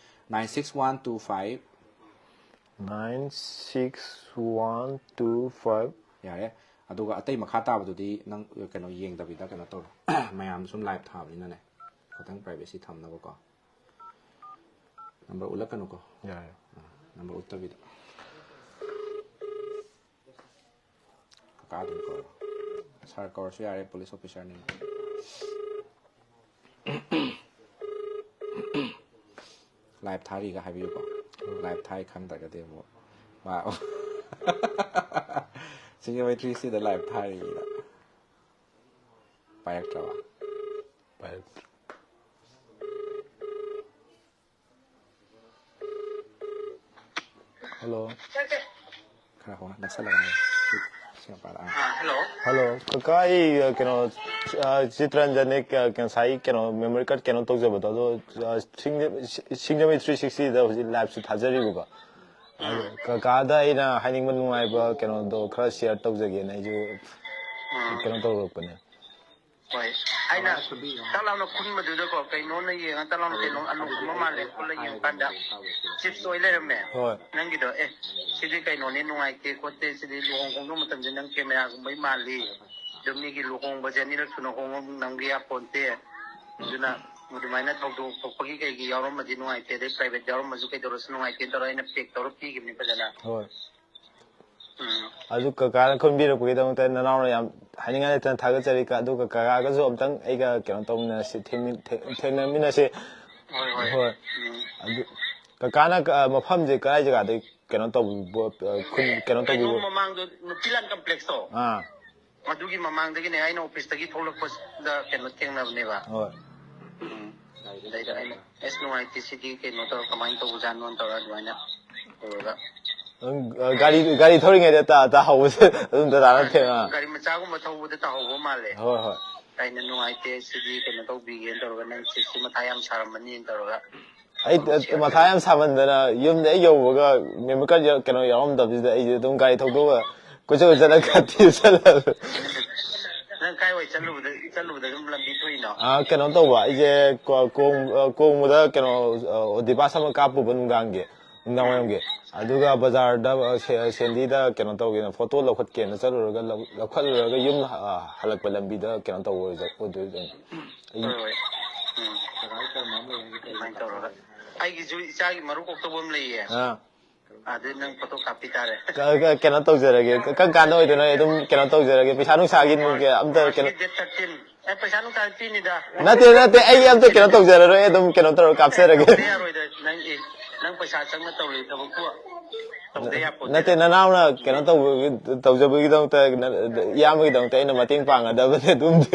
Nine six one two five. Nine six one two five. ꯌꯥꯔꯦ꯫ ꯑꯗꯨꯒ ꯑꯇꯩ ꯃꯈꯥ ꯇꯥꯕꯗꯨꯗꯤ ꯅꯪ ꯀꯩꯅꯣ ꯌꯦꯡꯗꯕꯤꯗ ꯀꯩꯅꯣ ꯇꯧꯔꯣ꯫ ꯃꯌꯥꯝ ꯁꯨꯝ ꯂꯥꯏꯚ ꯊꯥꯕꯅꯤꯅꯅꯦ꯫ ꯈꯤꯇꯪ ꯄ꯭ꯔꯥꯏꯚꯦꯁꯤ ꯊꯝꯅꯕꯀꯣ꯫ ꯅꯝꯕꯔ ꯎꯠꯂꯛꯀꯅꯨꯀꯣ꯫ ꯌꯥꯔꯦ꯫ ꯑꯥ, ꯅꯝꯕꯔ ꯎꯠꯇꯕꯤꯗ꯫ ꯀꯀꯥ ꯑꯗꯨꯝ ꯀꯧꯔꯣ꯫ ꯁꯥꯔ ꯀꯧꯔꯁꯨ ꯌꯥꯔꯦ, ꯄꯨꯂꯤꯁ ꯑꯣꯐꯤꯁꯥꯔꯅꯤꯅ꯫ ꯂꯥꯏꯚ ꯊꯥꯔꯤꯒ ꯍꯥꯏꯕꯤꯌꯨꯀꯣ꯫ ꯂꯥꯏꯚ ꯊꯥꯔꯤ ꯈꯪꯗ꯭ꯔꯒꯗꯤ ꯑꯃꯨꯛ ꯃꯥ ꯁꯤꯡꯖꯃꯩ ꯊ꯭ꯔꯤ ꯁꯤꯗ ꯂꯥꯏꯚ ꯊꯥꯔꯤꯅ ꯄꯥꯏꯔꯛꯇ꯭ꯔꯕ? ꯄꯥꯏꯔꯛꯇ꯭ꯔꯦ꯫ ꯍꯜꯂꯣ꯫ ꯈꯔ ꯍꯧꯅ ꯅꯛꯁꯜꯂꯒ ꯍꯥꯏꯌꯨ꯫ ꯁꯤ, ꯁꯤ ꯃꯄꯥꯗ, ꯑꯥ꯫ ꯑꯥ, ꯍꯜꯂꯣ꯫ ꯍꯜꯂꯣ, ꯀꯀꯥ, ꯑꯩ, ꯑ, ꯀꯩꯅꯣ, ꯑ, ꯆꯤꯇꯔꯟꯖꯟꯅꯦ, ꯀ-, ꯉꯁꯥꯏ ꯀꯩꯅꯣ memory card ꯀꯩꯅꯣ ꯇꯧꯖꯕꯗꯣ, ꯑꯗꯣ, ꯑ, ꯁꯤꯡꯖ-, ꯁꯤ-, ꯁꯤꯡꯖꯃꯩ three sixty ꯗ ꯍꯧꯖꯤꯛ live ꯁꯨ ꯊꯥꯖꯔꯤꯕꯀꯣ꯫ ꯑꯗꯣ ꯀꯀꯥꯗ ꯑꯩꯅ ꯍꯥꯏꯅꯤꯡꯕ ꯅꯨꯡꯉꯥꯏꯕ ꯀꯩꯅꯣꯗꯣ ꯈꯔ share ꯇꯧꯖꯒꯦꯅ ꯑꯩꯁꯨ ꯎꯝ꯫ ꯀꯩꯅꯣ ꯇꯧꯔꯛꯄꯅꯦ꯫ ꯍꯣꯏ꯫ ꯑꯩꯅ ꯇꯛ ꯂꯥꯎꯅ ꯈꯨꯟꯕꯗꯨꯗꯀꯣ, ꯀꯩꯅꯣꯅ ꯌꯦꯡꯉ, ꯇꯛ ꯂꯥꯎꯅ ꯀꯩꯅꯣ ꯑꯅꯧꯕ ꯑꯃ ꯃꯥꯜꯂꯦ ꯈꯣꯠꯂ ꯌꯦꯡꯉꯀꯥꯟꯗ chips ꯑꯣꯏ ꯂꯩꯔꯝꯃꯦ꯫ ꯍꯣꯏ꯫ ꯅꯪꯒꯤꯗꯣ, "ꯑꯦ, ꯁꯤꯗꯤ ꯀꯩꯅꯣꯅꯦ, ꯅꯨꯡꯉꯥꯏꯇꯦ ꯈꯣꯠꯇꯦ, ꯁꯤꯗꯤ ꯂꯨꯍꯣꯡ ꯈꯣꯡꯗꯣꯡ ꯃꯇꯝꯁꯦ ꯅꯪ camera ꯒꯨꯝꯕꯩ ꯃꯥꯜꯂꯤ, ꯑꯗꯨꯝ ꯃꯤꯒꯤ ꯂꯨꯍꯣꯡꯕꯁꯦ ꯑꯅꯤꯔꯛ ꯁꯨꯅ ꯍꯣꯡꯉ ꯅꯪꯒꯤ ꯌꯥꯄꯣꯟꯇꯦ, ꯑꯗꯨꯅ ꯑꯗꯨꯃꯥꯏꯅ ꯊꯧꯗꯣꯛ ꯊꯣꯛꯄꯒꯤ ꯀꯩꯒꯤ ꯌꯥꯎꯔꯝꯃꯗꯤ ꯅꯨꯡꯉꯥꯏꯇꯦ, ꯑꯗꯩ private ꯌꯥꯎꯔꯝꯃꯁꯨ ꯀꯩꯗꯧꯔꯁꯨ ꯅꯨꯡꯉꯥꯏꯇꯦꯅ" ꯇꯧꯔ ꯑꯩꯅ pack ꯇꯧꯔ ꯄꯤꯈꯤꯕꯅꯤ ꯐꯖꯅ꯫ ꯍꯣꯏ꯫ ꯎꯝ꯫ ꯑꯗꯨ ꯀꯀꯥꯅ ꯈꯟꯕꯤꯔꯛꯄꯒꯤꯗꯃꯛꯇ ꯅꯅꯥꯎꯅ ꯌꯥꯝ ꯍꯥꯏꯅꯤꯡꯉꯥꯏ ꯂꯩꯇꯅ ꯊꯥꯒꯠꯆꯔꯤ꯫ ꯑꯗꯨꯒ ꯀꯀꯥꯒꯁꯨ ꯑꯝꯇꯪ ꯑꯩꯒ ꯀꯩꯅꯣ ꯇꯧꯃꯤꯟꯅꯁꯤ, ꯊꯦꯡꯃꯤꯟ-, ꯊꯦꯡ-, ꯊꯦꯡꯅꯃꯤꯟꯅꯁꯤ꯫ ꯍꯣꯏ ꯍꯣꯏ ꯍꯣꯏ꯫ ꯎꯝ꯫ ꯑꯗꯨ ꯀꯀꯥꯅ ꯀ- ꯃꯐꯝꯁꯦ ꯀꯗꯥꯏ ꯖꯒꯥꯗ ꯀꯩꯅꯣ ꯇꯧꯕꯤꯕ, ꯑ, ꯈꯨꯟ ꯀꯩꯅꯣ ꯀꯩꯅꯣ ꯇꯧꯕꯤꯕ? ꯃꯃꯥꯡꯗꯣ ꯅꯨꯄꯤꯂꯥꯟ ꯀꯝꯄ꯭ꯂꯦꯛꯁꯇꯣ ꯑꯥ꯫ ꯃꯗꯨꯒꯤ ꯃꯃꯥꯡꯗꯒꯤꯅꯦ ꯑꯩꯅ ꯑꯣꯐꯤꯁꯇꯒꯤ ꯊꯣꯛꯂꯛꯄꯗ ꯀꯩꯅꯣ ꯊꯦꯡꯅꯕꯅꯦꯕ꯫ ꯍꯣꯏ꯫ ꯎꯝ꯫ ꯑꯗꯩꯗ ꯑꯩꯅ ꯑꯁ ꯅꯨꯡꯉꯥꯏꯇꯦ ꯁꯤꯗꯤ ꯀꯩꯅꯣ ꯇꯧꯔ ꯀꯃꯥꯏꯅ ꯇꯧꯕꯖꯥꯠꯅꯣ ꯇꯧꯔ ꯑꯗꯨꯃꯥꯏꯅ ꯇꯧꯔꯒ ꯑꯗꯨꯝ, ꯑ, ꯒꯥꯔꯤ ꯒꯥꯔꯤ ꯊꯧꯔꯤꯉꯩꯗ ꯇꯥ ꯇꯥꯍꯧꯕꯁꯦ ꯑꯗꯨꯝ ꯗꯗꯥꯅ ꯊꯦꯡꯅ꯫ ꯒꯥꯔꯤ ꯃꯆꯥꯒꯨꯝꯕ ꯊꯧꯕꯗ ꯇꯥꯍꯧꯕ ꯃꯥꯜꯂꯦ꯫ ꯍꯣꯏ ꯍꯣꯏ꯫ ꯑꯩꯅ ꯅꯨꯡꯉꯥꯏꯇꯦ ꯁꯤꯗꯤ ꯀꯩꯅꯣ ꯇꯧꯕꯤꯒꯦꯅ ꯇꯧꯔꯒ ꯅꯪ ꯁꯤ ꯁꯤ ꯃꯊꯥ ꯌꯥꯝ ꯁꯥꯔꯝꯃꯅꯤꯅ ꯇꯧꯔꯒ ꯑꯩ ꯃꯊꯥ ꯌꯥꯝ ꯁꯥꯃꯟꯗꯅ ꯌꯨꯝꯗ ꯍꯦꯛ ꯌꯧꯕꯒ ꯃꯦꯃꯣꯔꯤ ꯀꯥꯔꯗ ꯀꯩꯅꯣ ꯌꯥꯎꯔꯝꯗꯕꯁꯤꯗ ꯑꯩꯁꯦ ꯑꯗꯨꯝ ꯒꯥꯔꯤ ꯊꯧꯗꯣꯛꯑꯒ ꯀꯣꯏꯆꯠ ꯀꯣꯏꯆꯠꯂꯒ ꯀꯥꯇꯤ ꯆꯠꯂꯕ꯫ ꯅꯪ ꯀꯥꯏꯋꯥꯏ ꯆꯠꯂꯨꯕꯗ ꯆꯠꯂꯨꯕꯗ ꯑꯗꯨꯝ ꯂꯝꯕꯤ ꯊꯣꯛꯏꯅꯣ? ꯑꯥ, ꯀꯩꯅꯣ ꯇꯧꯕ ꯑꯩꯁꯦ ꯀꯣ- ꯀꯣꯡ- ꯑ, ꯀꯣꯡꯕꯗ ꯀꯩꯅꯣ, ꯑ, ꯗꯤꯄꯥꯁ ꯑꯃ ꯀꯥꯞꯄꯨꯕ ꯅꯨꯡꯗꯥꯡꯒꯤ, ꯅꯨꯡꯗꯥꯡ ꯋꯥꯏꯔꯝꯒꯤ꯫ ꯑꯗꯨꯒ ꯕꯖꯥꯔꯗ, ꯑ, ꯁꯦ- ꯁꯦꯟꯗꯤꯗ ꯀꯩꯅꯣ ꯇꯧꯒꯦꯅ ꯐꯣꯇꯣ ꯂꯧꯈꯠꯀꯦꯅ ꯆꯠꯂꯨꯔꯒ ꯂꯧ- ꯂꯧꯈꯠꯂꯨꯔꯒ ꯌꯨꯝ, ꯑ, ꯍꯜꯂꯛꯄ ꯂꯝꯕꯤꯗ ꯀꯩꯅꯣ ꯇꯧꯕ ꯑꯣꯏꯗꯣꯏ- ꯑꯣꯏꯗꯣꯏꯅꯦ꯫ ꯍꯣꯏ ꯍꯣꯏ꯫ ꯎꯝ꯫ ꯑꯗꯨꯃꯥꯏꯅ ꯇꯧꯔꯒ ꯑꯩꯒꯤꯁꯨ ꯏꯆꯥꯒꯤ ꯃꯔꯨ ꯀꯣꯛꯇꯧꯕ ꯑꯃ ꯂꯩꯌꯦ꯫ ꯑꯥ꯫ ꯑꯗꯨ ꯅꯪ ꯐꯣꯇꯣ ꯀꯥꯞꯄꯤ ꯇꯥꯔꯦ꯫ ꯀ- ꯀ- ꯀꯩꯅꯣ ꯇꯧꯖꯔꯒꯦ꯫ ꯀ- ꯀꯔꯝ ꯀꯥꯟꯗ ꯑꯣꯏꯗꯣꯏꯅꯣ? ꯑꯩ ꯑꯗꯨꯝ ꯀꯩꯅꯣ ꯇꯧꯖꯔꯒꯦ꯫ ꯄꯩꯁꯥ ꯅꯨꯡꯁꯥꯒꯤ ꯅꯨꯡꯒꯤ ꯑꯝꯇ ꯀꯩꯅꯣ꯫ Date thirteen. ꯑꯦ, ꯄꯩꯁꯥ ꯅꯨꯡꯁꯥ ꯄꯤꯅꯤꯗ꯫ ꯅꯠꯇꯦ, ꯅꯠꯇꯦ, ꯑꯩ ꯑꯝꯇ ꯀꯩꯅꯣ ꯇꯧꯖꯔꯔꯣꯏ꯫ ꯑꯩ ꯑꯗꯨꯝ ꯀꯩꯅꯣ ꯇꯧꯔꯒ ꯀꯥꯞꯆꯔꯒꯦ꯫ ꯇꯧꯗ ꯌꯥꯔꯣꯏꯗ꯫ ꯅꯪ, ꯑꯦ, ꯅꯪ ꯄꯩꯁꯥ ꯆꯪꯅ ꯇꯧꯔꯤ ꯊꯕꯛꯄꯨ ꯇꯧꯗ ꯌꯥꯄꯣꯠꯇꯦ꯫ ꯅꯠꯇꯦ, ꯅꯅꯥꯎꯅ ꯀꯩꯅꯣ ꯇꯧꯕꯒꯤ, ꯇꯧꯖꯕꯒꯤꯗꯃꯛꯇ, ꯏꯌꯥꯝꯕꯒꯤꯗꯃꯛꯇ ꯑꯩꯅ ꯃꯇꯦꯡ ꯄꯥꯡꯒꯗꯕꯅꯦ ꯑꯗꯨꯝꯗꯤ꯫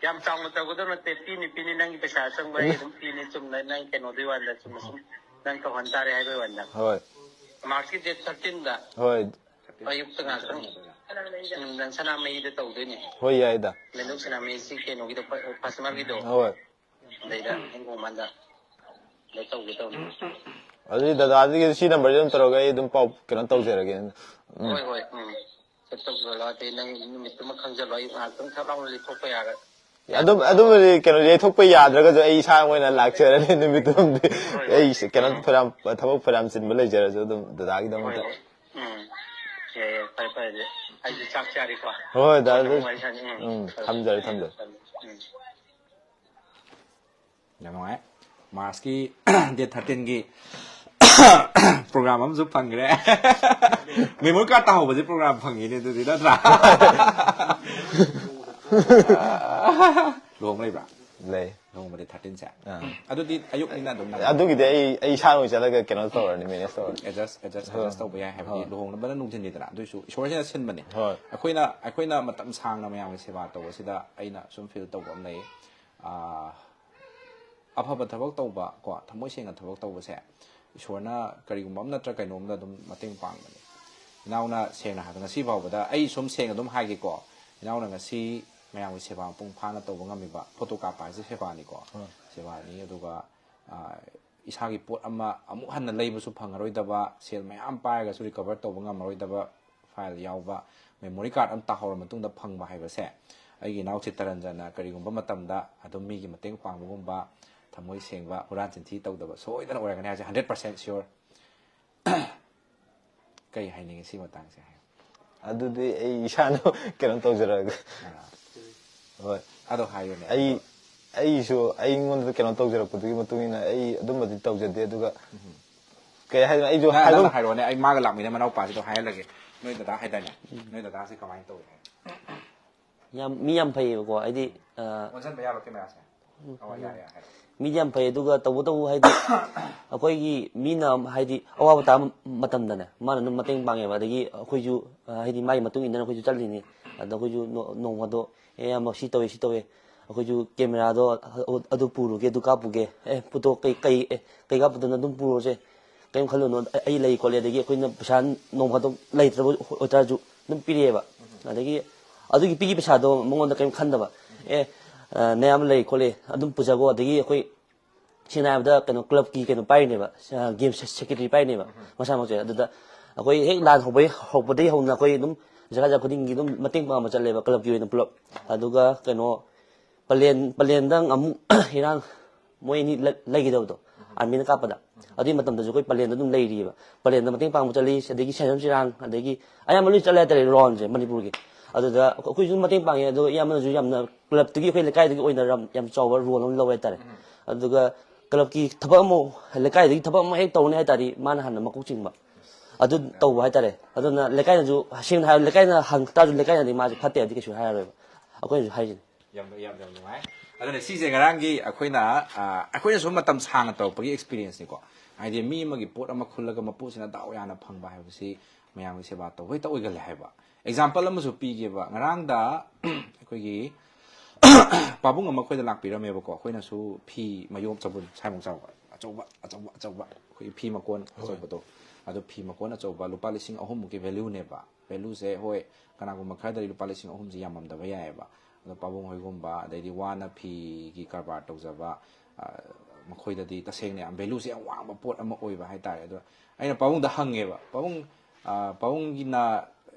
ꯌꯥꯝ ꯆꯥꯎꯅ ꯇꯧꯒꯗꯕ ꯅꯠꯇꯦ꯫ ꯄꯤꯅꯤ, ꯄꯤꯅꯤ, ꯅꯪꯒꯤ ꯄꯩꯁꯥ ꯑꯆꯪꯕ ꯑꯩ ꯑꯗꯨꯝ ꯄꯤꯅꯤ꯫ ꯆꯨꯝꯅ ꯅꯪ ꯀꯩꯅꯣꯗꯨꯒꯤ ꯋꯥꯅꯤꯗ, ꯆꯨꯝꯅ ꯁꯨꯝ ꯅꯪ ꯇꯧꯍꯟ ꯇꯥꯔꯦ ꯍꯥꯏꯕꯒꯤ ꯋꯥꯅꯤꯗ꯫ ꯍꯣꯏ꯫ ꯃꯥꯔꯆꯀꯤ ꯗꯦꯠ ꯊꯥꯔꯇꯤꯟꯗ ꯍꯣꯏ꯫ ꯑꯌꯨꯛꯇ ꯉꯥꯛꯇꯪ ꯅꯨꯃꯤꯗꯥꯡ ꯁꯅꯥꯃꯍꯤꯗ ꯇꯧꯗꯣꯏꯅꯦ꯫ ꯍꯣꯏ, ꯌꯥꯏꯗ꯫ ꯂꯦꯟꯗꯣꯛ ꯁꯅꯥꯃꯍꯤꯁꯤ ꯀꯩꯅꯣꯒꯤꯗꯣ, ꯐꯥꯁꯃꯔꯒꯤꯗꯣ꯫ ꯍꯣꯏ꯫ ꯑꯗꯩꯗ ꯍꯤꯡꯒꯣꯜ ꯃꯥꯟꯗ ꯑꯗ ꯇꯧꯒꯦ ꯇꯧꯅꯤ꯫ ꯑꯗꯨꯗꯤ ꯗꯗꯥꯗꯒꯤ ꯁꯤ ꯅꯝꯕꯔꯁꯤ ꯑꯗꯨꯝ ꯇꯧꯔꯒ ꯑꯩ ꯑꯗꯨꯝ ꯄꯥꯎ ꯀꯩꯅꯣ ꯇꯧꯖꯔꯒꯦ꯫ ꯎꯝ꯫ ꯍꯣꯏ ꯍꯣꯏ꯫ ꯎꯝ꯫ ꯁꯦꯠ ꯇꯧꯖꯔꯣ꯫ ꯑꯗꯩ ꯅꯪ ꯅꯨꯃꯤꯠꯇꯨꯃ ꯈꯪꯖꯜꯂꯣ꯫ ꯑꯩ ꯉꯥꯏꯍꯥꯛꯇꯪ ꯊꯛ ꯂꯥꯎꯅ ꯂꯩꯊꯣꯛꯄ ꯌꯥꯔꯣꯏ꯫ ꯑꯗꯨꯝ ꯑꯗꯨꯝꯕꯗꯤ ꯀꯩꯅꯣ ꯌꯩꯊꯣꯛꯄ ꯌꯥꯗ꯭ꯔꯒꯁꯨ ꯑꯩ ꯏꯁꯥ ꯑꯣꯏꯅ ꯂꯥꯛꯆꯔꯅꯤ ꯅꯨꯃꯤꯠꯇꯨꯝꯗꯤ꯫ ꯑꯩ ꯀꯩꯅꯣ ꯐꯅꯌꯥꯝ ꯊꯕꯛ ꯐꯅꯌꯥꯝ ꯆꯤꯟꯕ ꯂꯩꯖꯔꯁꯨ ꯑꯗꯨꯝ ꯗꯗꯥꯒꯤꯗꯃꯛꯇ꯫ ꯎꯝ꯫ ꯌꯥꯏ ꯌꯥꯏ꯫ ꯐꯔꯦ ꯐꯔꯦ꯫ ꯑꯗꯨꯗꯤ ꯑꯩꯁꯨ ꯆꯥꯛ ꯆꯥꯔꯤꯀꯣ꯫ ꯍꯣꯏ ꯗꯥ, ꯀꯣꯟꯅ ꯑꯗꯨ ꯑꯃꯨꯛ ꯋꯥꯔꯤ ꯁꯥꯟꯅ-, ꯎꯝ꯫ ꯎꯝ, ꯊꯝꯖꯔꯦ, ꯊꯝꯖꯔꯦ꯫ ꯎꯝ꯫ ꯌꯥꯝ ꯅꯨꯡꯉꯥꯏ꯫ ꯃꯥꯔꯁꯀꯤ ꯗꯦꯠ ꯊꯥꯔꯇꯤꯟꯒꯤ ꯄ꯭ꯔꯣꯒ꯭ꯔꯥꯝ ꯑꯃꯁꯨ ꯐꯪꯈ꯭ꯔꯦ꯫ ꯃꯦꯃꯣꯔꯤ ꯀꯥꯔꯗ ꯇꯥꯍꯧꯕꯁꯦ ꯄ꯭ꯔꯣꯒ꯭ꯔꯥꯝ ꯐꯪꯉꯤꯅꯦ ꯑꯗꯨꯗꯤ, ꯅꯠꯇ꯭ꯔꯥ? ꯂꯨꯍꯣꯡ ꯂꯩꯕ꯭ꯔꯥ? ꯂꯩ꯫ ꯅꯣꯡꯃꯗꯤ ꯊꯥꯔꯇꯤꯟꯁꯦ꯫ ꯑꯗꯨꯗꯤ ꯑꯌꯨꯛꯅꯤꯅ ꯑꯗꯨꯝ ꯑꯗꯨꯒꯤꯗꯤ ꯑꯩ ꯑꯩ ꯏꯁꯥꯅ ꯑꯣꯏꯅ ꯆꯠꯂꯒ ꯀꯩꯅꯣ ꯇꯧꯔꯅꯤ, ꯃꯦꯅꯦꯖ ꯇꯧꯔꯅꯤ. ꯑꯦꯗꯖꯁ ꯑꯦꯗꯖꯁ ꯑꯦꯗꯖꯁ ꯇꯧꯕ ꯌꯥꯏ, ꯍꯥꯏꯕꯗꯤ ꯂꯨꯍꯣꯡꯅꯕꯅ ꯅꯨꯡꯊꯤꯟꯅꯤꯗꯅ, ꯑꯗꯨꯏꯁꯨ ꯏꯁꯣꯔꯁꯤꯅ ꯁꯤꯟꯕꯅꯤ. ꯍꯣꯏ. ꯑꯩꯈꯣꯏꯅ ꯑꯩꯈꯣꯏꯅ ꯃꯇꯝ ꯁꯥꯡꯅ ꯃꯌꯥꯝꯒꯤ ꯁꯦꯕꯥ ꯇꯧꯕꯁꯤꯗ ꯑꯩꯅ ꯁꯨꯝ ꯐꯤꯜ ꯇꯧꯕ ꯑꯃ ꯂꯩ. ꯑꯥ, ꯑꯐꯕ ꯊꯕꯛ ꯇꯧꯕ ꯀꯣ, ꯊꯃꯣꯏ ꯁꯦꯡꯅ ꯊꯕꯛ ꯇꯧꯕꯁꯦ, ꯏꯁꯣꯔꯅ ꯀꯔꯤꯒꯨꯝꯕ ꯑꯃ ꯅꯠꯇ꯭ꯔ ꯀꯩꯅꯣꯝꯗ ꯑꯗꯨꯝ ꯃꯇꯦꯡ ꯄꯥꯡꯕꯅꯤ. ꯏꯅꯥꯎꯅ ꯁꯦꯡꯅ ꯍꯥꯏꯕꯗ, ꯉꯁꯤ ꯐꯥꯎꯕꯗ ꯑꯩ ꯁꯨꯝ ꯁꯦꯡꯅ ꯑꯗꯨꯝ ꯍꯥꯏꯒꯦꯀꯣ, ꯏꯅꯥꯎꯅ ꯉꯁꯤ ꯃꯌꯥꯝꯒꯤ ꯁꯦꯕꯥ ꯃꯄꯨꯡ ꯐꯥꯅ ꯇꯧꯕ ꯉꯝꯃꯤꯕ, ꯐꯣꯇꯣ ꯀꯥꯞꯄ ꯍꯥꯏꯁꯦ ꯁꯦꯕꯥꯅꯤꯀꯣ, ꯁꯦꯕꯥꯅꯤ. ꯑꯗꯨꯒ ꯑꯥ, ꯏꯁꯥꯒꯤ ꯄꯣꯠ ꯑꯃ ꯑꯃꯨꯛ ꯍꯟꯅ ꯂꯩꯕꯁꯨ ꯐꯪꯉꯔꯣꯏꯗꯕ, ꯁꯦꯜ ꯃꯌꯥꯝ ꯄꯥꯏꯔꯒꯁꯨ ꯔꯤꯀꯚꯔ ꯇꯧꯕ ꯉꯝꯃꯔꯣꯏꯗꯕ ꯐꯥꯏꯜ ꯌꯥꯎꯕ, ꯃꯦꯃꯣꯔꯤ ꯀꯥꯔꯗ ꯑꯃ ꯇꯥꯍꯧꯔ ꯃꯇꯨꯡꯗ ꯐꯪꯕ ꯍꯥꯏꯕꯁꯦ, ꯑꯩꯒꯤ ꯏꯅꯥꯎ ꯆꯤꯠꯇꯔꯟꯖꯟꯅ ꯀꯔꯤꯒꯨꯝꯕ ꯃꯇꯝꯗ ꯑꯗꯨꯝ ꯃꯤꯒꯤ ꯃꯇꯦꯡ ꯄꯥꯡꯕꯒꯨꯝꯕ, ꯊꯃꯣꯏ ꯁꯦꯡꯕ, ꯍꯨꯔꯥꯟ ꯆꯤꯟꯊꯤ ꯇꯧꯗꯕ ꯁꯣꯏꯗꯅ ꯑꯣꯏꯔꯒꯅꯤ ꯍꯥꯏꯕꯁꯦ ꯍꯟꯗ꯭ꯔꯦꯠ ꯄꯥꯔꯁꯦꯟ ꯁꯤꯌꯣꯔ. ꯀꯩ ꯍꯥꯏꯅꯤꯡꯉꯤ ꯁꯤ ꯃꯇꯥꯡꯁꯦ ꯍꯥꯏꯌꯨ. ꯑꯗꯨꯗꯤ ꯑꯩ ꯏꯁꯥꯅ ꯀꯩꯅꯣ ꯇꯧꯖꯔꯒ. ꯍꯣꯏ. ꯑꯗꯣ ꯍꯥꯏꯌꯨꯅꯦ. ꯑꯩ ꯑꯩꯁꯨ ꯑꯩꯉꯣꯟꯗ ꯀꯩꯅꯣ ꯇꯧꯖꯔꯛꯄꯗꯨꯒꯤ ꯃꯇꯨꯡ ꯏꯟꯅ ꯑꯩ ꯑꯗꯨꯝꯕꯗꯤ ꯇꯧꯖꯗꯦ. ꯑꯗꯨꯒ ꯀꯩ ꯍꯥꯏꯗꯣꯏꯅꯣ, ꯑꯩꯁꯨ ꯅꯪ- ꯍꯥꯏꯕ ꯅꯪꯅ ꯍꯥꯏꯔꯣꯅꯦ, ꯑꯩ ꯃꯥꯒ ꯂꯥꯛꯃꯤꯟꯅ ꯃꯅꯥꯎꯄꯥꯁꯤꯗꯣ ꯍꯥꯏꯍꯜꯂꯒꯦ. ꯅꯣꯏ ꯗꯗꯥ ꯍꯥꯏꯗꯥꯏꯅꯦ? ꯅꯣꯏ ꯗꯗꯥꯁꯦ ꯀꯃꯥꯏꯅ ꯇꯧꯏ? ꯌꯥꯝ ꯃꯤ ꯌꯥꯝ ꯐꯩꯌꯦꯕꯀꯣ, ꯍꯥꯏꯗꯤ ꯑ, ꯑꯣꯟꯁꯤꯟꯕ ꯌꯥꯕ꯭ꯔꯥ ꯀꯦꯃꯦꯔꯥꯁꯦ? ꯑꯣ, ꯌꯥꯔꯦ, ꯌꯥꯔꯦ, ꯍꯥꯏꯔꯣ. ꯃꯤꯗꯤ ꯌꯥꯝ ꯐꯩ. ꯑꯗꯨꯒ ꯇꯧꯕꯇꯕꯨ ꯍꯥꯏꯗꯤ ꯑꯩꯈꯣꯏꯒꯤ ꯃꯤꯅ ꯍꯥꯏꯗꯤ ꯑꯋꯥꯕ ꯇꯥꯕ ꯃꯇꯝꯗꯅꯦ, ꯃꯥꯅ ꯑꯗꯨꯝ ꯃꯇꯦꯡ ꯄꯥꯡꯉꯦꯕ. ꯑꯗꯒꯤ ꯑꯩꯈꯣꯏꯁꯨ ꯑ, ꯍꯥꯏꯗꯤ ꯃꯥꯒꯤ ꯃꯇꯨꯡ ꯏꯟꯅ ꯑꯩꯈꯣꯏꯁꯨ ꯆꯠꯂꯤꯅꯤ. ꯑꯗ ꯑꯩꯈꯣꯏꯁꯨ ꯅꯣ- ꯅꯣꯡ ꯐꯥꯗꯣꯛ, "ꯑꯦ, ꯏꯌꯥꯝꯕ, ꯁꯤ ꯇꯧꯋꯦ, ꯁꯤ ꯇꯧꯋꯦ, ꯑꯩꯈꯣꯏꯁꯨ ꯀꯦꯃꯦꯔꯥꯗꯣ ꯑꯗꯨ ꯄꯨꯔꯨꯒꯦ, ꯑꯗꯨ ꯀꯥꯞꯄꯨꯒꯦ, ꯑꯦ, ꯐꯣꯇꯣ ꯀꯩ ꯀꯩ ꯑꯦ, ꯀꯩ ꯀꯥꯞꯄꯗꯅ ꯑꯗꯨꯝ ꯄꯨꯔꯨꯔꯁꯦ, ꯀꯩꯝ ꯈꯜꯂꯨꯅꯨ, ꯑꯩ ꯑꯩ ꯂꯩ ꯈꯣꯠꯂꯦ"꯫ ꯑꯗꯒꯤ ꯑꯩꯈꯣꯏꯅ ꯄꯩꯁꯥ ꯅꯣꯡ ꯐꯥꯗꯣꯛ ꯂꯩꯇ꯭ꯔꯕ ꯑꯣꯏꯇꯥꯔꯁꯨ ꯑꯗꯨꯝ ꯄꯤꯔꯛꯑꯦꯕ. ꯑꯗꯒꯤ ꯑꯗꯨꯒꯤ ꯄꯤꯈꯤꯕ ꯄꯩꯁꯥꯗꯣ ꯃꯉꯣꯟꯗ ꯀꯩꯝ ꯈꯟꯗꯕ, "ꯑꯦ, ꯑ, ꯅꯌꯥꯝꯕ ꯂꯩ ꯈꯣꯠꯂꯦ, ꯑꯗꯨꯝ ꯄꯨꯖꯒꯣ"꯫ ꯑꯗꯒꯤ ꯑꯩꯈꯣꯏ ꯁꯦꯡꯅ ꯍꯥꯏꯔꯕꯗ ꯀꯩꯅꯣ, ꯀ꯭ꯂꯕꯀꯤ ꯀꯩꯅꯣ ꯄꯥꯏꯔꯤꯅꯦꯕ, ꯒꯦꯝ ꯁꯦꯀ꯭ꯔꯦꯇꯔꯤ ꯄꯥꯏꯔꯤꯅꯦꯕ ꯃꯁꯥꯃꯛꯁꯦ. ꯑꯗꯨꯗ ꯑꯩꯈꯣꯏ ꯍꯦꯛ ꯂꯥꯟ ꯍꯧꯕꯩ ꯍꯧꯔꯛꯄꯗꯒꯤ ꯍꯧꯅ ꯑꯩꯈꯣꯏ ꯑꯗꯨꯝ ꯖꯒꯥ ꯖꯒꯥ ꯈꯨꯗꯤꯡꯒꯤ ꯑꯗꯨꯝ ꯃꯇꯦꯡ ꯄꯥꯡꯕ ꯆꯠꯂꯦꯕ, ꯀ꯭ꯂꯕꯀꯤ ꯑꯣꯏꯅ ꯄꯨꯂꯞ. ꯑꯗꯨꯒ ꯀꯩꯅꯣ, ꯄꯂꯦꯟ ꯄꯂꯦꯟꯗꯪ ꯑꯃꯨꯛ ꯏꯔꯥꯡ, ꯃꯣꯏ ꯑꯅꯤ ꯂꯩ- ꯂꯩꯈꯤꯗꯕꯗꯣ, ꯑꯥꯔꯃꯤꯅ ꯀꯥꯞꯄꯗ, ꯑꯗꯨꯒꯤ ꯃꯇꯝꯗꯁꯨ ꯑꯩꯈꯣꯏ ꯄꯂꯦꯟꯗ ꯑꯗꯨꯝ ꯂꯩꯔꯤꯑꯕ. ꯄꯂꯦꯟꯗ ꯃꯇꯦꯡ ꯄꯥꯡꯕ ꯆꯠꯂꯤ, ꯑꯗꯒꯤ ꯁꯦꯟꯖꯝ ꯆꯤꯔꯥꯡ, ꯑꯗꯒꯤ ꯑꯌꯥꯝꯕ ꯂꯣꯏ ꯆꯠꯂꯦ ꯍꯥꯏꯇꯥꯔꯦ, ꯔꯥꯎꯟꯁꯦ ꯃꯅꯤꯄꯨꯔꯒꯤ. ꯑꯗꯨꯗ ꯑꯩꯈꯣꯏꯁꯨ ꯃꯇꯦꯡ ꯄꯥꯡꯉꯦ, ꯑꯗꯣ ꯏꯌꯥꯝꯕꯅꯁꯨ ꯌꯥꯝꯅ ꯀ꯭ꯂꯕꯇꯨꯒꯤ, ꯑꯩꯈꯣꯏ ꯂꯩꯀꯥꯏꯗꯨꯒꯤ ꯑꯣꯏꯅ ꯌꯥꯝ, ꯌꯥꯝ ꯆꯥꯎꯕ ꯔꯣꯜ ꯑꯃ ꯂꯧꯋꯦ ꯍꯥꯏꯇꯥꯔꯦ. ꯑꯗꯨꯒ ꯀ꯭ꯂꯕꯀꯤ ꯊꯕꯛ ꯑꯃ, ꯂꯩꯀꯥꯏꯗꯒꯤ ꯊꯕꯛ ꯑꯃ ꯍꯦꯛ ꯇꯧꯅꯤ ꯍꯥꯏ ꯇꯥꯔꯗꯤ ꯃꯥꯅ ꯍꯥꯟꯅ ꯃꯀꯣꯛ ꯆꯤꯡꯕ, ꯑꯗꯨ ꯇꯧꯕ ꯍꯥꯏꯇꯥꯔꯦ. ꯑꯗꯨꯅ ꯂꯩꯀꯥꯏꯅꯁꯨ, ꯁꯦꯡꯅ ꯍꯥꯏꯔꯕꯗ, ꯂꯩꯀꯥꯏꯅ ꯍꯪ ꯇꯥꯔꯁꯨ ꯂꯩꯀꯥꯏꯅꯗꯤ ꯃꯥꯁꯦ ꯐꯠꯇꯦ ꯍꯥꯏꯕꯗꯤ ꯀꯩꯁꯨ ꯍꯥꯏꯔꯔꯣꯏꯕ, ꯑꯩꯈꯣꯏꯅꯁꯨ ꯍꯥꯏꯔꯤꯅꯤ. ꯌꯥꯝ ꯌꯥꯝ ꯌꯥꯝ ꯅꯨꯡꯉꯥꯏ꯫ ꯑꯗꯨꯅ ꯁꯤꯁꯦ ꯉꯔꯥꯡꯒꯤ ꯑꯩꯈꯣꯏꯅ ꯑ, ꯑꯩꯈꯣꯏꯅ ꯁꯨꯝ ꯃꯇꯝ ꯁꯥꯡꯅ ꯇꯧꯔꯛꯄꯒꯤ ꯑꯦꯛꯁꯄꯤꯔꯤꯌꯦꯟꯁꯅꯤꯀꯣ꯫ ꯍꯥꯏꯗꯤ ꯃꯤ ꯑꯃꯒꯤ ꯄꯣꯠ ꯑꯃ ꯈꯨꯜꯂꯒ ꯃꯄꯨꯁꯤꯅ ꯗꯥꯎ ꯌꯥꯅ ꯐꯪꯕ ꯍꯥꯏꯕꯁꯤ ꯃꯌꯥꯝꯒꯤ ꯁꯦꯕꯥ ꯇꯧꯕ ꯍꯦꯛꯇ ꯑꯣꯏꯒꯜꯂꯦ ꯍꯥꯏꯕ꯫ ꯑꯦꯛꯖꯥꯝꯄꯜ ꯑꯃꯁꯨ ꯄꯤꯒꯦꯕ꯫ ꯉꯔꯥꯡꯗ ꯑꯩꯈꯣꯏꯒꯤ ꯄꯥꯕꯨꯡ ꯑꯃ ꯑꯩꯈꯣꯏꯗ ꯂꯥꯛꯄꯤꯔꯝꯃꯦꯕꯀꯣ꯫ ꯑꯩꯈꯣꯏꯅꯁꯨ ꯐꯤ ꯃꯌꯣꯝ ꯆꯕꯨꯟ ꯁꯥꯏꯃꯣꯛ ꯆꯥꯎꯕ ꯑꯆꯧꯕ ꯑꯆꯧꯕ ꯑꯆꯧꯕ ꯑꯩꯈꯣꯏꯒꯤ ꯐꯤ ꯃꯀꯣꯟ ꯑꯆꯧꯕꯗꯣ, ꯑꯗꯣ ꯐꯤ ꯃꯀꯣꯟ ꯑꯆꯧꯕ ꯂꯨꯄꯥ ꯂꯤꯁꯤꯡ ꯑꯍꯨꯝꯃꯨꯛꯀꯤ ꯚꯦꯂꯨꯅꯦꯕ꯫ ꯚꯦꯂꯨꯁꯦ ꯍꯣꯏ ꯀꯅꯥꯒꯨꯝꯕ ꯈꯔꯗꯗꯤ ꯂꯨꯄꯥ ꯂꯤꯁꯤꯡ ꯑꯍꯨꯝꯁꯦ ꯌꯥꯝꯃꯝꯗꯕ ꯌꯥꯏꯑꯕ꯫ ꯑꯗꯣ ꯄꯥꯕꯨꯡ ꯍꯣꯏꯒꯨꯝꯕ ꯑꯗꯩꯗꯤ ꯋꯥꯅ ꯐꯤꯒꯤ ꯀꯔꯕꯥꯔ ꯇꯧꯖꯕ ꯑ, ꯃꯈꯣꯏꯗꯗꯤ ꯇꯁꯦꯡꯅ ꯌꯥꯝ ꯚꯦꯂꯨꯁꯦ ꯌꯥꯝ ꯋꯥꯡꯕ ꯄꯣꯠ ꯑꯃ ꯑꯣꯏꯕ ꯍꯥꯏꯇꯥꯔꯦ꯫ ꯑꯗꯣ ꯑꯩꯅ ꯄꯥꯕꯨꯡꯗ ꯍꯪꯉꯦꯕ, ꯄꯥꯕꯨꯡ ꯑ, ꯄꯥꯕꯨꯡꯒꯤꯅ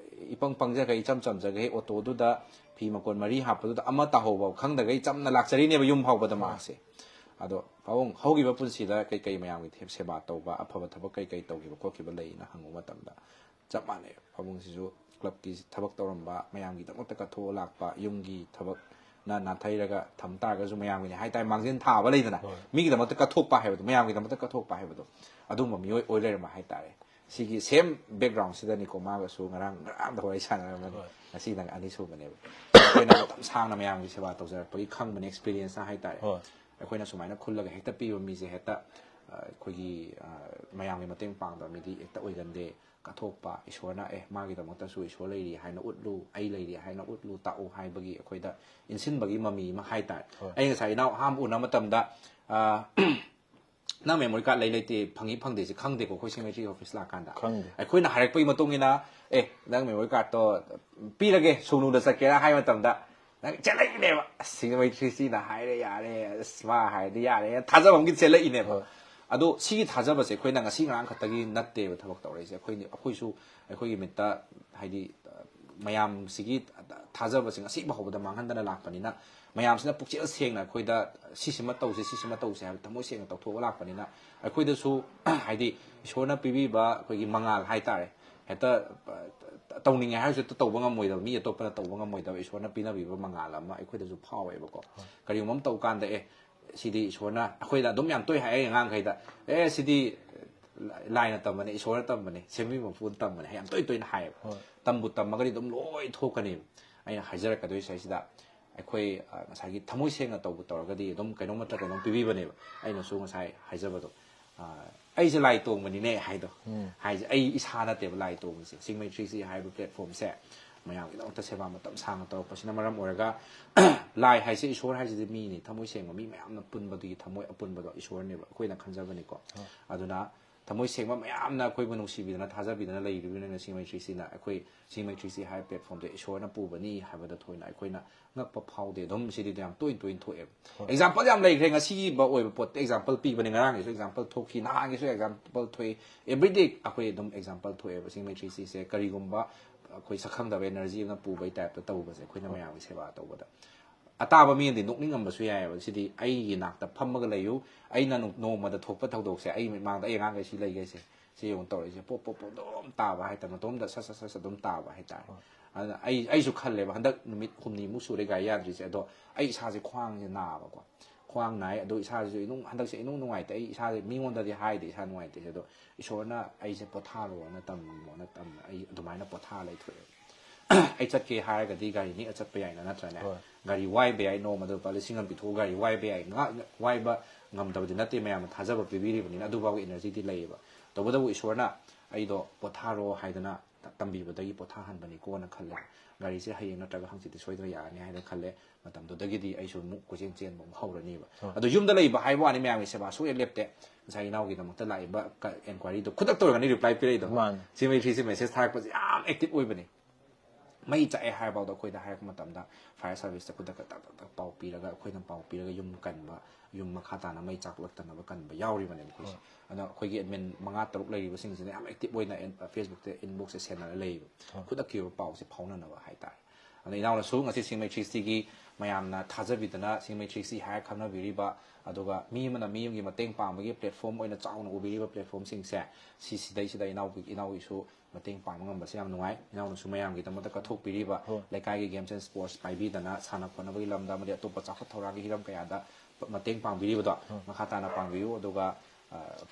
ꯏꯄꯪ ꯄꯪꯖꯈꯩ ꯏꯆꯝ ꯆꯝꯖꯈꯩ ꯑꯣꯇꯣꯗꯨꯗ ꯐꯤ ꯃꯀꯣꯟ ꯃꯔꯤ ꯍꯥꯞꯄꯗꯨꯗ ꯑꯃ ꯇꯥꯍꯧꯕ ꯈꯪꯗꯈꯩ ꯆꯝꯅ ꯂꯥꯛꯆꯔꯤꯅꯦꯕ ꯌꯨꯝ ꯐꯥꯎꯕꯗ ꯃꯥꯁꯦ꯫ ꯑꯗꯣ ꯄꯥꯕꯨꯡ ꯍꯧꯈꯤꯕ ꯄꯨꯟꯁꯤꯗ ꯀꯩꯀꯩ ꯃꯌꯥꯝꯒꯤ ꯊꯦ- ꯁꯦꯕꯥ ꯇꯧꯕ ꯑꯐꯕ ꯊꯕꯛ ꯀꯩꯀꯩ ꯇꯧꯈꯤꯕ ꯈꯣꯠꯈꯤꯕ ꯂꯩꯅ ꯍꯪꯕ ꯃꯇꯝꯗ ꯆꯞ ꯃꯥꯟꯅꯩ꯫ ꯄꯥꯕꯨꯡꯁꯤꯁꯨ ꯀ꯭ꯂꯕꯀꯤ ꯊꯕꯛ ꯇꯧꯔꯝꯕ ꯃꯌꯥꯝꯒꯤꯗꯃꯛꯇ ꯀꯠꯊꯣꯛꯑ ꯂꯥꯛꯄ ꯌꯨꯝꯒꯤ ꯊꯕꯛꯅ ꯅꯥꯊꯩꯔꯒ ꯊꯝ ꯇꯥꯔꯒꯁꯨ ꯃꯌꯥꯝꯒꯤꯅꯤ ꯍꯥꯏꯇꯥꯔꯦ ꯃꯥꯡꯖꯤꯟ ꯊꯥꯕ ꯂꯩꯗꯅ ꯃꯤꯒꯤꯗꯃꯛꯇ ꯀꯠꯊꯣꯛꯄ ꯍꯥꯏꯕꯗꯣ ꯃꯌꯥꯝꯒꯤꯗꯃꯛꯇ ꯀꯠꯊꯣꯛꯄ ꯍꯥꯏꯕꯗꯣ ꯑꯗꯨꯒꯨꯝꯕ ꯃꯤꯑꯣꯏ ꯑꯣꯏ ꯂꯩꯔꯝꯕ ꯍꯥꯏꯇꯥꯔꯦ꯫ ꯁꯤꯒꯤ ꯁꯦꯝ ꯕꯦꯛꯒ꯭ꯔꯥꯎꯟꯁꯤꯗꯅꯤꯀꯣ ꯃꯥꯒꯁꯨ ꯉꯔꯥꯡ ꯉꯔꯥꯡꯗ ꯋꯥꯔꯤ ꯁꯥꯟꯅꯔꯝꯕꯅꯤ꯫ ꯍꯣꯏ꯫ ꯉꯁꯤ ꯅꯪ ꯑꯅꯤꯁꯨꯕꯅꯦꯕ꯫ ꯑꯩꯈꯣꯏꯅ ꯃꯇꯝ ꯁꯥꯡꯅ ꯃꯌꯥꯝꯒꯤ ꯁꯦꯕꯥ ꯇꯧꯖꯔꯛꯄꯒꯤ ꯈꯪꯕꯅꯦ ꯑꯦꯛꯁꯄꯤꯔꯤꯌꯦꯟꯁꯅ ꯍꯥꯏꯇꯥꯔꯦ꯫ ꯍꯣꯏ꯫ ꯑꯩꯈꯣꯏꯅ ꯁꯨꯃꯥꯏꯅ ꯈꯨꯜꯂꯒ ꯍꯦꯛꯇ ꯄꯤꯕ ꯃꯤꯁꯦ ꯍꯦꯛꯇ ꯑ, ꯑꯩꯈꯣꯏꯒꯤ ꯑ, ꯃꯌꯥꯝꯒꯤ ꯃꯇꯦꯡ ꯄꯥꯡꯗꯕ ꯃꯤꯗꯤ ꯍꯦꯛꯇ ꯑꯣꯏꯒꯟꯗꯦ꯫ ꯀꯠꯊꯣꯛꯄ ꯏꯁꯣꯔꯅ ꯑꯦ ꯃꯥꯒꯤꯗꯃꯛꯇꯁꯨ ꯏꯁꯣꯔ ꯂꯩꯔꯤ ꯍꯥꯏꯅ ꯎꯠꯂꯨ ꯑꯩ ꯂꯩꯔꯤ ꯍꯥꯏꯅ ꯎꯠꯂꯨ ꯇꯥꯛꯎ ꯍꯥꯏꯕꯒꯤ ꯑꯩꯈꯣꯏꯗ ꯏꯟꯁꯤꯟꯕꯒꯤ ꯃꯃꯤ ꯑꯃ ꯍꯥꯏꯇꯥꯔꯦ꯫ ꯍꯣꯏ꯫ ꯑꯩ ꯉꯁꯥꯏ ꯏꯅꯥꯎ ꯑꯍꯥꯟꯕ ꯎꯅꯕ ꯃꯇꯝꯗ ꯑ, ꯅꯪ ꯃꯦꯃꯣꯔꯤ ꯀꯥꯔꯗ ꯂꯩ ꯂꯩꯇꯦ ꯐꯪꯉꯤ ꯐꯪꯗꯦꯁꯦ ꯈꯪꯗꯦꯀꯣ ꯑꯩꯈꯣꯏ ꯁꯦꯀ꯭ꯔꯦꯇꯔꯤ ꯑꯣꯐꯤꯁ ꯂꯥꯛꯀꯥꯟꯗ ꯈꯪꯗꯦ꯫ ꯑꯩꯈꯣꯏꯅ ꯍꯥꯏꯔꯛꯄꯒꯤ ꯃꯇꯨꯡ ꯏꯟꯅ ꯑꯦ ꯅꯪ ꯃꯦꯃꯣꯔꯤ ꯀꯥꯔꯗꯇꯣ ꯄꯤꯔꯒꯦ ꯁꯨꯅꯨꯗ ꯆꯠꯀꯦꯔꯥ ꯍꯥꯏꯕ ꯃꯇꯝꯗ ꯅꯪ ꯆꯦꯜꯂꯛꯏꯅꯦꯕ꯫ ꯑꯁ ꯁꯤ ꯃꯣꯏ ꯊ꯭ꯔꯤ ꯁꯤꯅ ꯍꯥꯏꯔꯦ ꯌꯥꯔꯦ ꯑꯁ ꯃꯥ ꯍꯥꯏꯔꯗꯤ ꯌꯥꯔꯦ ꯊꯥꯖꯕ ꯑꯃꯒꯤ ꯆꯦꯜꯂꯛꯏꯅꯦꯕ꯫ ꯍꯣꯏ꯫ ꯑꯗꯣ ꯁꯤꯒꯤ ꯊꯥꯖꯕꯁꯦ ꯑꯩꯈꯣꯏꯅ ꯉꯁꯤ ꯉꯔꯥꯡ ꯈꯛꯇꯒꯤ ꯅꯠꯇꯦꯕ ꯊꯕꯛ ꯇꯧꯔꯛꯏꯁꯦ ꯑꯩꯈꯣꯏꯅꯤ ꯑꯩꯈꯣꯏꯁꯨ ꯑꯩꯈꯣꯏꯒꯤ ꯃꯤꯠꯇ ꯍꯥꯏꯗꯤ ꯃꯌꯥꯝꯁꯤꯒꯤ ꯊꯥꯖꯕꯁꯦ ꯉꯁꯤ ꯐꯥꯎꯕꯗ ꯃꯥꯡꯍꯟꯗꯅ ꯂꯥꯛꯄꯅꯤꯅ ꯃꯌꯥꯝꯁꯤꯅ ꯄꯨꯛꯆꯦꯜ ꯁꯦꯡꯅ ꯑꯩꯈꯣꯏꯗ ꯁꯤꯁꯤꯃ ꯇꯧꯁꯦ ꯁꯤꯁꯤꯃ ꯇꯧꯁꯦ ꯍꯥꯏꯕ ꯊꯃꯣꯏ ꯁꯦꯡꯅ ꯇꯧꯊꯣꯛꯑꯒ ꯂꯥꯛꯄꯅꯤꯅ ꯑꯩꯈꯣꯏꯗꯁꯨ ꯍꯥꯏꯗꯤ ꯏꯁꯣꯔꯅ ꯄꯤꯕꯤꯕ ꯑꯩꯈꯣꯏꯒꯤ ꯃꯉꯥꯜ ꯍꯥꯏꯇꯥꯔꯦ꯫ ꯍꯦꯛꯇ ꯑ, ꯇꯧꯅꯤꯡꯉꯦ ꯍꯥꯏꯔꯁꯨ ꯍꯦꯛꯇ ꯇꯧꯕ ꯉꯝꯃꯣꯏꯗꯕ ꯃꯤ ꯑꯇꯣꯞꯄꯅ ꯇꯧꯕ ꯉꯝꯃꯣꯏꯗꯕ ꯏꯁꯣꯔꯅ ꯄꯤꯅꯕꯤꯕ ꯃꯉꯥꯜ ꯑꯃ ꯑꯩꯈꯣꯏꯗꯁꯨ ꯐꯥꯎꯋꯦꯕꯀꯣ꯫ ꯀꯔꯤꯒꯨꯝꯕ ꯑꯃ ꯇꯧ ꯀꯥꯟꯗ ꯑꯦ ꯁꯤꯗꯤ ꯏꯁꯣꯔꯅ ꯑꯩꯈꯣꯏꯗ ꯑꯗꯨꯝ ꯌꯥꯝ ꯇꯣꯏ ꯍꯥꯏ ꯑꯉꯥꯡꯈꯩꯗ ꯑꯦ ꯁꯤꯗꯤ ꯂꯥꯏꯅ ꯇꯝꯕꯅꯦ ꯏꯁꯣꯔꯅ ꯇꯝꯕꯅꯦ ꯁꯦꯝꯕꯤꯕ ꯃꯄꯨꯅ ꯇꯝꯕꯅꯦ ꯌꯥꯝ ꯇꯣꯏ ꯇꯣꯏꯅ ꯍꯥꯏꯌꯦꯕ꯫ ꯍꯣꯏ꯫ ꯇꯝꯕꯨ ꯇꯝꯃꯒꯗꯤ ꯑꯗꯨꯝ ꯂꯣꯏ ꯊꯣꯛꯀꯅꯦꯕ꯫ ꯑꯩꯅ ꯍꯥꯏꯖꯔꯛꯀꯗꯣꯏꯁꯦ ꯁꯤꯗ ꯑꯩꯈꯣꯏ ꯑ, ꯉꯁꯥꯏꯒꯤ ꯊꯃꯣꯏ ꯁꯦꯡꯅ ꯇꯧꯕ ꯇꯧꯔꯒꯗꯤ ꯑꯗꯨꯝ ꯀꯩꯅꯣꯝ ꯅꯠꯇ꯭ꯔ ꯀꯩꯅꯣꯝ ꯄꯤꯕꯤꯕꯅꯦꯕ꯫ ꯑꯩꯅꯁꯨ ꯉꯁꯥꯏ ꯍꯥꯏꯖꯕꯗꯣ, ꯑ, ꯑꯩꯁꯦ ꯂꯥꯏ ꯇꯣꯡꯕꯅꯤꯅꯦ ꯍꯥꯏꯗꯣ꯫ ꯍꯥꯏꯁꯦ ꯑꯩ ꯏꯁꯥ ꯅꯠꯇꯦꯕ ꯂꯥꯏ ꯇꯣꯡꯕꯁꯦ꯫ ꯆꯤꯡꯃꯩ ꯊ꯭ꯔꯤ ꯁꯤꯛꯁꯇꯤ ꯍꯥꯏꯔꯤꯕ ꯄ꯭ꯂꯦꯠꯐꯣꯝꯁꯦ ꯃꯌꯥꯝꯒꯤꯗꯃꯛꯇ ꯁꯦꯕꯥ ꯃꯇꯝ ꯁꯥꯡꯅ ꯇꯧꯔꯛꯄꯁꯤꯅ ꯃꯔꯝ ꯑꯣꯏꯔꯒ, ꯂꯥꯏ ꯍꯥꯏꯁꯦ ꯏꯁꯣꯔ ꯍꯥꯏꯁꯤꯗꯤ ꯃꯤꯅꯤ, ꯊꯃꯣꯏ ꯁꯦꯡꯕ ꯃꯤ ꯃꯌꯥꯝꯅ ꯄꯨꯟꯕꯗꯨꯒꯤ ꯊꯃꯣꯏ ꯑꯄꯨꯟꯕꯗꯣ ꯏꯁꯣꯔꯅꯦꯕ ꯑꯩꯈꯣꯏꯅ ꯈꯟꯖꯕꯅꯤꯀꯣ꯫ ꯑꯗꯨꯅ ꯊꯃꯣꯏ ꯁꯦꯡꯕ ꯃꯌꯥꯝꯅ ꯑꯩꯈꯣꯏꯕꯨ ꯅꯨꯡꯁꯤꯕꯤꯗꯅ ꯊꯥꯖꯕꯤꯗꯅ ꯂꯩꯔꯤꯕꯅꯤꯅ ꯆꯤꯡꯃꯩ ꯊ꯭ꯔꯤ ꯁꯤꯛꯁꯇꯤꯅ ꯑꯩꯈꯣꯏ ꯆꯤꯡꯃꯩ ꯊ꯭ꯔꯤ ꯁꯤꯛꯁꯇꯤ ꯍꯥꯏꯕ ꯄ꯭ꯂꯦꯠꯐꯣꯝꯗꯣ ꯏꯁꯣꯔꯅ ꯄꯨꯕꯅꯤ ꯍꯥꯏꯕꯗ ꯊꯣꯏꯅ ꯑꯩꯈꯣꯏꯅ ꯉꯛꯄ ꯐꯥꯎꯗꯦ꯫ ꯑꯗꯨꯝ ꯁꯤꯗꯤ ꯌꯥꯝ ꯇꯣꯏꯅ ꯇꯣꯏꯅ ꯊꯣꯛꯑꯦꯕ꯫ ꯑꯦꯛꯖꯥꯝꯄꯜ ꯌꯥꯝ ꯂꯩꯈ꯭ꯔꯦ꯫ ꯉꯁꯤꯒꯤꯕ ꯑꯣꯏꯕ ꯄꯣꯠꯇ ꯑꯦꯛꯖꯥꯝꯄꯜ ꯄꯤꯕꯅꯤ꯫ ꯉꯔꯥꯡꯒꯤꯁꯨ ꯑꯦꯛꯖꯥꯝꯄꯜ ꯊꯣꯛꯈꯤ, ꯅꯍꯥꯟꯒꯤꯁꯨ ꯑꯦꯛꯖꯥꯝꯄꯜ ꯊꯣꯛꯏ꯫ ꯑꯦꯕ꯭ꯔꯤꯗꯦ ꯑꯩꯈꯣꯏ ꯑꯗꯨꯝ ꯑꯦꯛꯖꯥꯝꯄꯜ ꯊꯣꯛꯑꯦꯕ꯫ ꯆꯤꯡꯃꯩ ꯊ꯭ꯔꯤ ꯁꯤꯛꯁꯇꯤꯁꯦ ꯀꯔꯤꯒꯨꯝꯕ ꯑꯩꯈꯣꯏ ꯁꯛꯈꯪꯗꯕ ꯑꯦꯅꯔꯖꯤ ꯑꯃꯅ ꯄꯨꯕꯩ ꯇꯥꯏꯞꯇ ꯇꯧꯕꯁꯦ ꯑꯩꯈꯣꯏꯅ ꯃꯌꯥꯝꯒꯤ ꯁꯦꯕꯥ ꯇꯧꯕꯗ꯫ ꯑꯇꯥꯕ ꯃꯤꯅꯗꯤ ꯅꯣꯛꯅꯤꯡꯉꯝꯕꯁꯨ ꯌꯥꯏꯑꯕ꯫ ꯁꯤꯗꯤ ꯑꯩꯒꯤ ꯅꯥꯛꯇ ꯐꯝꯃꯒ ꯂꯩꯌꯨ, ꯑꯩꯅ ꯅꯣꯡ-, ꯅꯣꯡꯃꯗ ꯊꯣꯛꯄ ꯊꯧꯗꯣꯛꯁꯦ ꯑꯩ ꯃꯤꯠꯃꯥꯡꯗ ꯑꯩ ꯑꯉꯥꯡꯈꯩ ꯁꯤ ꯂꯩꯈꯩꯁꯦ ꯁꯤ ꯌꯦꯡꯉꯨ ꯇꯧꯔꯛꯏꯁꯦ꯫ ꯄꯣꯞ ꯄꯣꯞ ꯄꯣꯞ ꯑꯗꯨꯝ ꯇꯥꯕ ꯍꯥꯏꯇꯥꯔꯦ, ꯃꯇꯣꯝꯗ ꯁꯠ ꯁꯠ ꯁꯠ ꯁꯠ ꯑꯗꯨꯝ ꯇꯥꯕ ꯍꯥꯏꯇꯥꯔꯦ꯫ ꯑꯗꯨꯅ ꯑꯩ, ꯑꯩꯁꯨ ꯈꯜꯂꯦꯕ, ꯍꯟꯗꯛ ꯅꯨꯃꯤꯠ ꯍꯨꯝꯅꯤꯃꯨꯛ ꯁꯨꯔꯦ ꯒꯥꯔꯤ ꯌꯥꯗ꯭ꯔꯤꯁꯦ, ꯑꯗꯣ ꯑꯩ ꯏꯁꯥꯁꯦ ꯈ꯭ꯋꯥꯡꯁꯦ ꯅꯥꯕꯀꯣ, ꯈ꯭ꯋꯥꯡ ꯅꯥꯏ꯫ ꯑꯗꯣ ꯏꯁꯥꯁꯤꯁꯨ ꯏꯅꯨꯡ, ꯍꯟꯗꯛꯁꯦ ꯏꯅꯨꯡ ꯅꯨꯡꯉꯥꯏꯇꯦ꯫ ꯑꯩ ꯏꯁꯥꯁꯦ ꯃꯤꯉꯣꯟꯗꯗꯤ ꯍꯥꯏꯗꯦ ꯏꯁꯥ ꯅꯨꯡꯉꯥꯏꯇꯦꯁꯦ, ꯑꯗꯣ ꯏꯁꯣꯔꯅ ꯑꯩꯁꯦ ꯄꯣꯊꯥꯔꯣꯅ ꯇꯝꯃꯣꯅ ꯇꯝꯃꯦ꯫ ꯑꯩ ꯑꯗꯨꯃꯥꯏꯅ ꯄꯣꯊꯥꯔ ꯂꯩꯊꯣꯛꯑꯦꯕ꯫ ꯑꯩ ꯆꯠꯀꯦ ꯍꯥꯏꯔꯒꯗꯤ ꯒꯥꯔꯤ ꯅꯦꯛꯑ ꯆꯠꯄ ꯌꯥꯏꯅ, ꯅꯠꯇ꯭ꯔꯅꯦ? ꯒꯥꯔꯤ ꯋꯥꯏꯕ ꯌꯥꯏ, ꯅꯣꯡꯃꯗ ꯂꯨꯄꯥ ꯂꯤꯁꯤꯡ ꯑꯃ ꯄꯤꯊꯣꯛꯑꯒ ꯒꯥꯔꯤ ꯋꯥꯏꯕ ꯌꯥꯏ꯫ ꯉꯥ-, ꯋꯥꯏꯕ ꯉꯝꯗꯕꯗꯤ ꯅꯠꯇꯦ, ꯃꯌꯥꯝꯅ ꯊꯥꯖꯕ ꯄꯤꯕꯤꯔꯤꯕꯅꯤꯅ ꯑꯗꯨꯐꯥꯎꯒꯤ ꯏꯅꯔꯖꯤꯗꯤ ꯂꯩꯌꯦꯕ꯫ ꯇꯧꯕꯇꯕꯨ ꯏꯁꯣꯔꯅ ꯑꯩꯗꯣ ꯄꯣꯊꯥꯔꯣ ꯍꯥꯏꯗꯅ ꯇꯝꯕꯤꯕꯗꯒꯤ ꯄꯣꯊꯥꯍꯟꯕꯅꯤꯀꯣꯅ ꯈꯜꯂꯦ꯫ ꯒꯥꯔꯤꯁꯦ ꯍꯌꯦꯡ ꯅꯠꯇ꯭ꯔꯒ ꯍꯪꯆꯤꯠꯇꯤ ꯁꯣꯏꯗꯅ ꯌꯥꯔꯅꯤ ꯍꯥꯏꯅ ꯈꯜꯂꯦ꯫ ꯃꯇꯝꯗꯨꯗꯒꯤꯗꯤ ꯑꯩꯁꯨ ꯑꯃꯨꯛ ꯀꯣꯏꯆꯦꯟ ꯆꯦꯟꯕ ꯑꯃꯨꯛ ꯍꯧꯔꯅꯤꯕ꯫ ꯑꯗꯣ ꯌꯨꯝꯗ ꯂꯩꯕ ꯍꯥꯏꯕ ꯋꯥꯅꯤ, ꯃꯌꯥꯝꯒꯤ ꯁꯦꯕꯥ ꯁꯨꯡꯂꯦꯞ ꯂꯦꯞꯇꯦ꯫ ꯉꯁꯥꯏ ꯏꯅꯥꯎꯒꯤꯗꯃꯛꯇ ꯂꯥꯛꯏꯕ ꯀ-, ꯑꯦꯟꯀ꯭ꯋꯥꯏꯔꯤꯗꯣ ꯈꯨꯗꯛꯇ ꯑꯣꯏꯔꯒꯅꯤ ꯔꯤꯄ꯭ꯂꯥꯏ ꯄꯤꯔꯛꯏꯗꯣ꯫ ꯃꯥꯅꯦ꯫ ꯁꯤꯃꯩ ꯊ꯭ꯔꯤ ꯁꯤꯛꯁꯇꯤ ꯃꯦꯁꯦꯖ ꯊꯥꯔꯛꯄꯁꯦ ꯌꯥꯝ ꯑꯦꯛꯇꯤꯚ ꯑꯣꯏꯕꯅꯤ꯫ ꯃꯩ ꯆꯥꯛꯑꯦ ꯍꯥꯏꯔꯐꯥꯎꯗ ꯑꯩꯈꯣꯏꯗ ꯍꯥꯏꯔꯛꯄ ꯃꯇꯝꯗ ꯐꯥꯌꯔ ꯁꯥꯔꯚꯤꯁꯇ ꯈꯨꯗꯛꯇ ꯇꯛ ꯇꯛ ꯇꯛ ꯄꯥꯎ ꯄꯤꯔꯒ, ꯑꯩꯈꯣꯏꯅ ꯄꯥꯎ ꯄꯤꯔꯒ ꯌꯨꯝ ꯀꯟꯕ, ꯌꯨꯝ ꯃꯈꯥ ꯇꯥꯅ ꯃꯩ ꯆꯥꯛꯂꯛꯇꯅꯕ ꯀꯟꯕ ꯌꯥꯎꯔꯤꯕꯅꯦꯕ ꯑꯩꯈꯣꯏꯁꯦ꯫ ꯑꯗꯣ ꯑꯩꯈꯣꯏꯒꯤ ꯑꯦꯗꯃꯤꯟ ꯃꯉꯥ ꯇꯔꯨꯛ ꯂꯩꯔꯤꯕꯁꯤꯡꯁꯤꯅ ꯌꯥꯝ ꯑꯦꯛꯇꯤꯚ ꯑꯣꯏꯅ ꯑꯦꯟ-, ꯐꯦꯁꯕꯨꯛꯇ ꯏꯟꯕꯣꯛꯁꯁꯦ ꯁꯦꯟꯅꯔ ꯂꯩꯌꯦꯕ꯫ ꯈꯨꯗꯛꯀꯤ ꯑꯣꯏꯕ ꯄꯥꯎꯁꯦ ꯐꯥꯎꯅꯅꯕ ꯍꯥꯏꯇꯥꯔꯦ꯫ ꯑꯗꯣ ꯏꯅꯥꯎꯅꯁꯨ ꯉꯁꯤ ꯆꯤꯡꯃꯩ ꯊ꯭ꯔꯤ ꯁꯤꯛꯁꯇꯤꯒꯤ ꯃꯌꯥꯝꯅ ꯊꯥꯖꯕꯤꯗꯅ ꯆꯤꯡꯃꯩ ꯊ꯭ꯔꯤ ꯁꯤꯛꯁꯇꯤ ꯍꯥꯏꯔ ꯈꯪꯅꯕꯤꯔꯤꯕ, ꯑꯗꯨꯒ ꯃꯤ ꯑꯃꯅ ꯃꯤ ꯑꯃꯒꯤ ꯃꯇꯦꯡ ꯄꯥꯡꯕꯒꯤ ꯄ꯭ꯂꯦꯠꯐꯣꯔꯝ ꯑꯣꯏꯅ ꯆꯥꯎꯅ ꯎꯕꯤꯔꯤꯕ ꯄ꯭ꯂꯦꯠꯐꯣꯔꯝꯁꯤꯡꯁꯦ, ꯁꯤꯁꯤꯗꯩꯁꯤꯗ ꯏꯅꯥꯎꯒꯤ, ꯏꯅꯥꯎꯒꯤꯁꯨ ꯃꯇꯦꯡ ꯄꯥꯡꯕ ꯉꯝꯕꯁꯦ ꯌꯥꯝ ꯅꯨꯡꯉꯥꯏ꯫ ꯏꯅꯥꯎꯅꯁꯨ ꯃꯌꯥꯝꯒꯤꯗꯃꯛꯇ ꯀꯠꯊꯣꯛꯄꯤꯔꯤꯕ, ꯂꯩꯀꯥꯏꯒꯤ ꯒꯦꯝꯁ ꯑꯦꯟ ꯁ꯭ꯄꯣꯔꯠꯁ ꯄꯥꯏꯕꯤꯗꯅ ꯁꯥꯟꯅ ꯈꯣꯠꯅꯕꯒꯤ ꯂꯝꯗ ꯑꯃꯗꯤ ꯑꯇꯣꯞꯄ ꯆꯥꯎꯈꯠ ꯊꯧꯔꯥꯡꯒꯤ ꯍꯤꯔꯝ ꯀꯌꯥꯗ ꯃꯇꯦꯡ ꯄꯥꯡꯕꯤꯔꯤꯕꯗꯣ ꯃꯈꯥ ꯇꯥꯅ ꯄꯥꯡꯕꯤꯌꯨ꯫ ꯑꯗꯨꯒ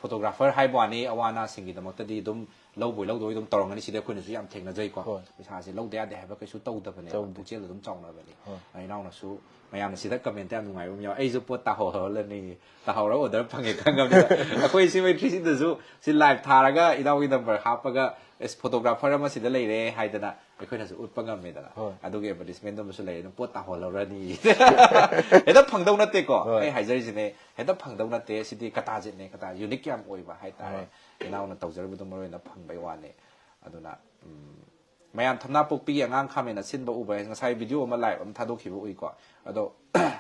ꯐꯣꯇꯣꯒ꯭ꯔꯥꯐꯔ ꯍꯥꯏꯕ ꯋꯥꯅꯤ, ꯑꯋꯥ ꯑꯅꯥꯁꯤꯡꯒꯤꯗꯃꯛꯇꯗꯤ ꯑꯗꯨꯝ ꯂꯧꯕꯣꯏ ꯂꯧꯗꯣꯏ ꯑꯗꯨꯝ ꯇꯧꯔꯝꯒꯅꯤ꯫ ꯁꯤꯗꯤ ꯑꯩꯈꯣꯏꯅꯁꯨ ꯌꯥꯝ ꯊꯦꯡꯅꯖꯩꯀꯣ꯫ ꯍꯣꯏ꯫ ꯄꯩꯁꯥꯁꯦ ꯂꯧꯗ ꯌꯥꯗꯦ ꯍꯥꯏꯕ ꯀꯩꯁꯨ ꯇꯧꯗꯕꯅꯦꯕ꯫ ꯇꯧꯗꯦ꯫ ꯄꯨꯛꯆꯦꯜ ꯑꯗꯨꯝ ꯆꯥꯎꯅꯕꯅꯤ꯫ ꯍꯣꯏ꯫ ꯏꯅꯥꯎꯅꯁꯨ ꯃꯌꯥꯝꯅ ꯁꯤꯗ ꯀꯃꯦꯟꯇ ꯌꯥꯝ ꯅꯨꯡꯉꯥꯏꯕ ꯑꯃ ꯌꯥꯎꯋꯦ, "ꯑꯩꯁꯨ ꯄꯣꯠ ꯇꯥꯍꯧꯍꯧꯔꯅꯤ, ꯇꯥꯍꯧꯔꯒ ꯑꯣꯔꯗꯔ ꯐꯪꯉꯦ ꯈꯪꯉꯕꯅꯤꯅ"꯫ ꯑꯩꯈꯣꯏ ꯁꯤꯃꯦꯇ꯭ꯔꯤꯁꯤꯗꯁꯨ ꯁꯤ ꯂꯥꯏꯚ ꯊꯥꯔꯒ ꯏꯅꯥꯎꯒꯤ ꯅꯝꯕꯔ ꯍꯥꯞꯄꯒ, "ꯑꯦꯁ, ꯐꯣꯇꯣꯒ꯭ꯔꯥꯐꯔ ꯑꯃ ꯁꯤꯗ ꯂꯩꯔꯦ" ꯍꯥꯏꯗꯅ ꯑꯩꯈꯣꯏꯅꯁꯨ ꯎꯠꯄ ꯉꯝꯃꯦꯗꯅ꯫ ꯍꯣꯏ꯫ ꯑꯗꯨꯒꯤ ꯑꯦꯗꯚꯔꯇꯤꯁꯃꯦꯟꯗꯨ ꯑꯃꯁꯨ ꯂꯩꯔꯦ꯫ ꯑꯗꯨꯝ ꯄꯣꯠ ꯇꯥꯍꯧꯍꯧꯔꯅꯤ꯫ ꯍꯦꯛꯇ ꯐꯪꯗꯧ ꯅꯠꯇꯦꯀꯣ꯫ ꯍꯣꯏ꯫ ꯑꯩ ꯍꯥꯏꯖꯔꯤꯁꯤꯅꯦ, ꯍꯦꯛꯇ ꯐꯪꯗꯧ ꯅꯠꯇꯦ꯫ ꯁꯤꯗꯤ ꯀꯇꯥꯖꯤꯠꯅꯦ, ꯀꯇꯥ ꯌꯨꯅꯤꯛ ꯌꯥꯝ ꯑꯣꯏꯕ ꯍꯥꯏꯇꯥꯔꯦ꯫ ꯍꯣꯏ꯫ ꯏꯅꯥꯎꯅ ꯇꯧꯖꯔꯤꯕꯗꯨ ꯃꯔꯨ ꯑꯣꯏꯅ ꯐꯪꯕꯩ ꯋꯥꯅꯤ꯫ ꯑꯗꯨꯅ, ꯎꯝ, ꯃꯌꯥꯝ ꯊꯝꯅꯥꯄꯣꯛꯄꯤꯒꯤ ꯑꯉꯥꯡ ꯈꯥꯃꯦꯟ ꯑꯁꯤꯟꯕ ꯎꯕ, ꯉꯁꯥꯏ ꯚꯤꯗꯤꯑꯣ ꯑꯃ ꯂꯥꯏꯚ ꯑꯃ ꯊꯥꯗꯣꯛꯈꯤꯕ ꯎꯏꯀꯣ꯫ ꯑꯗꯣ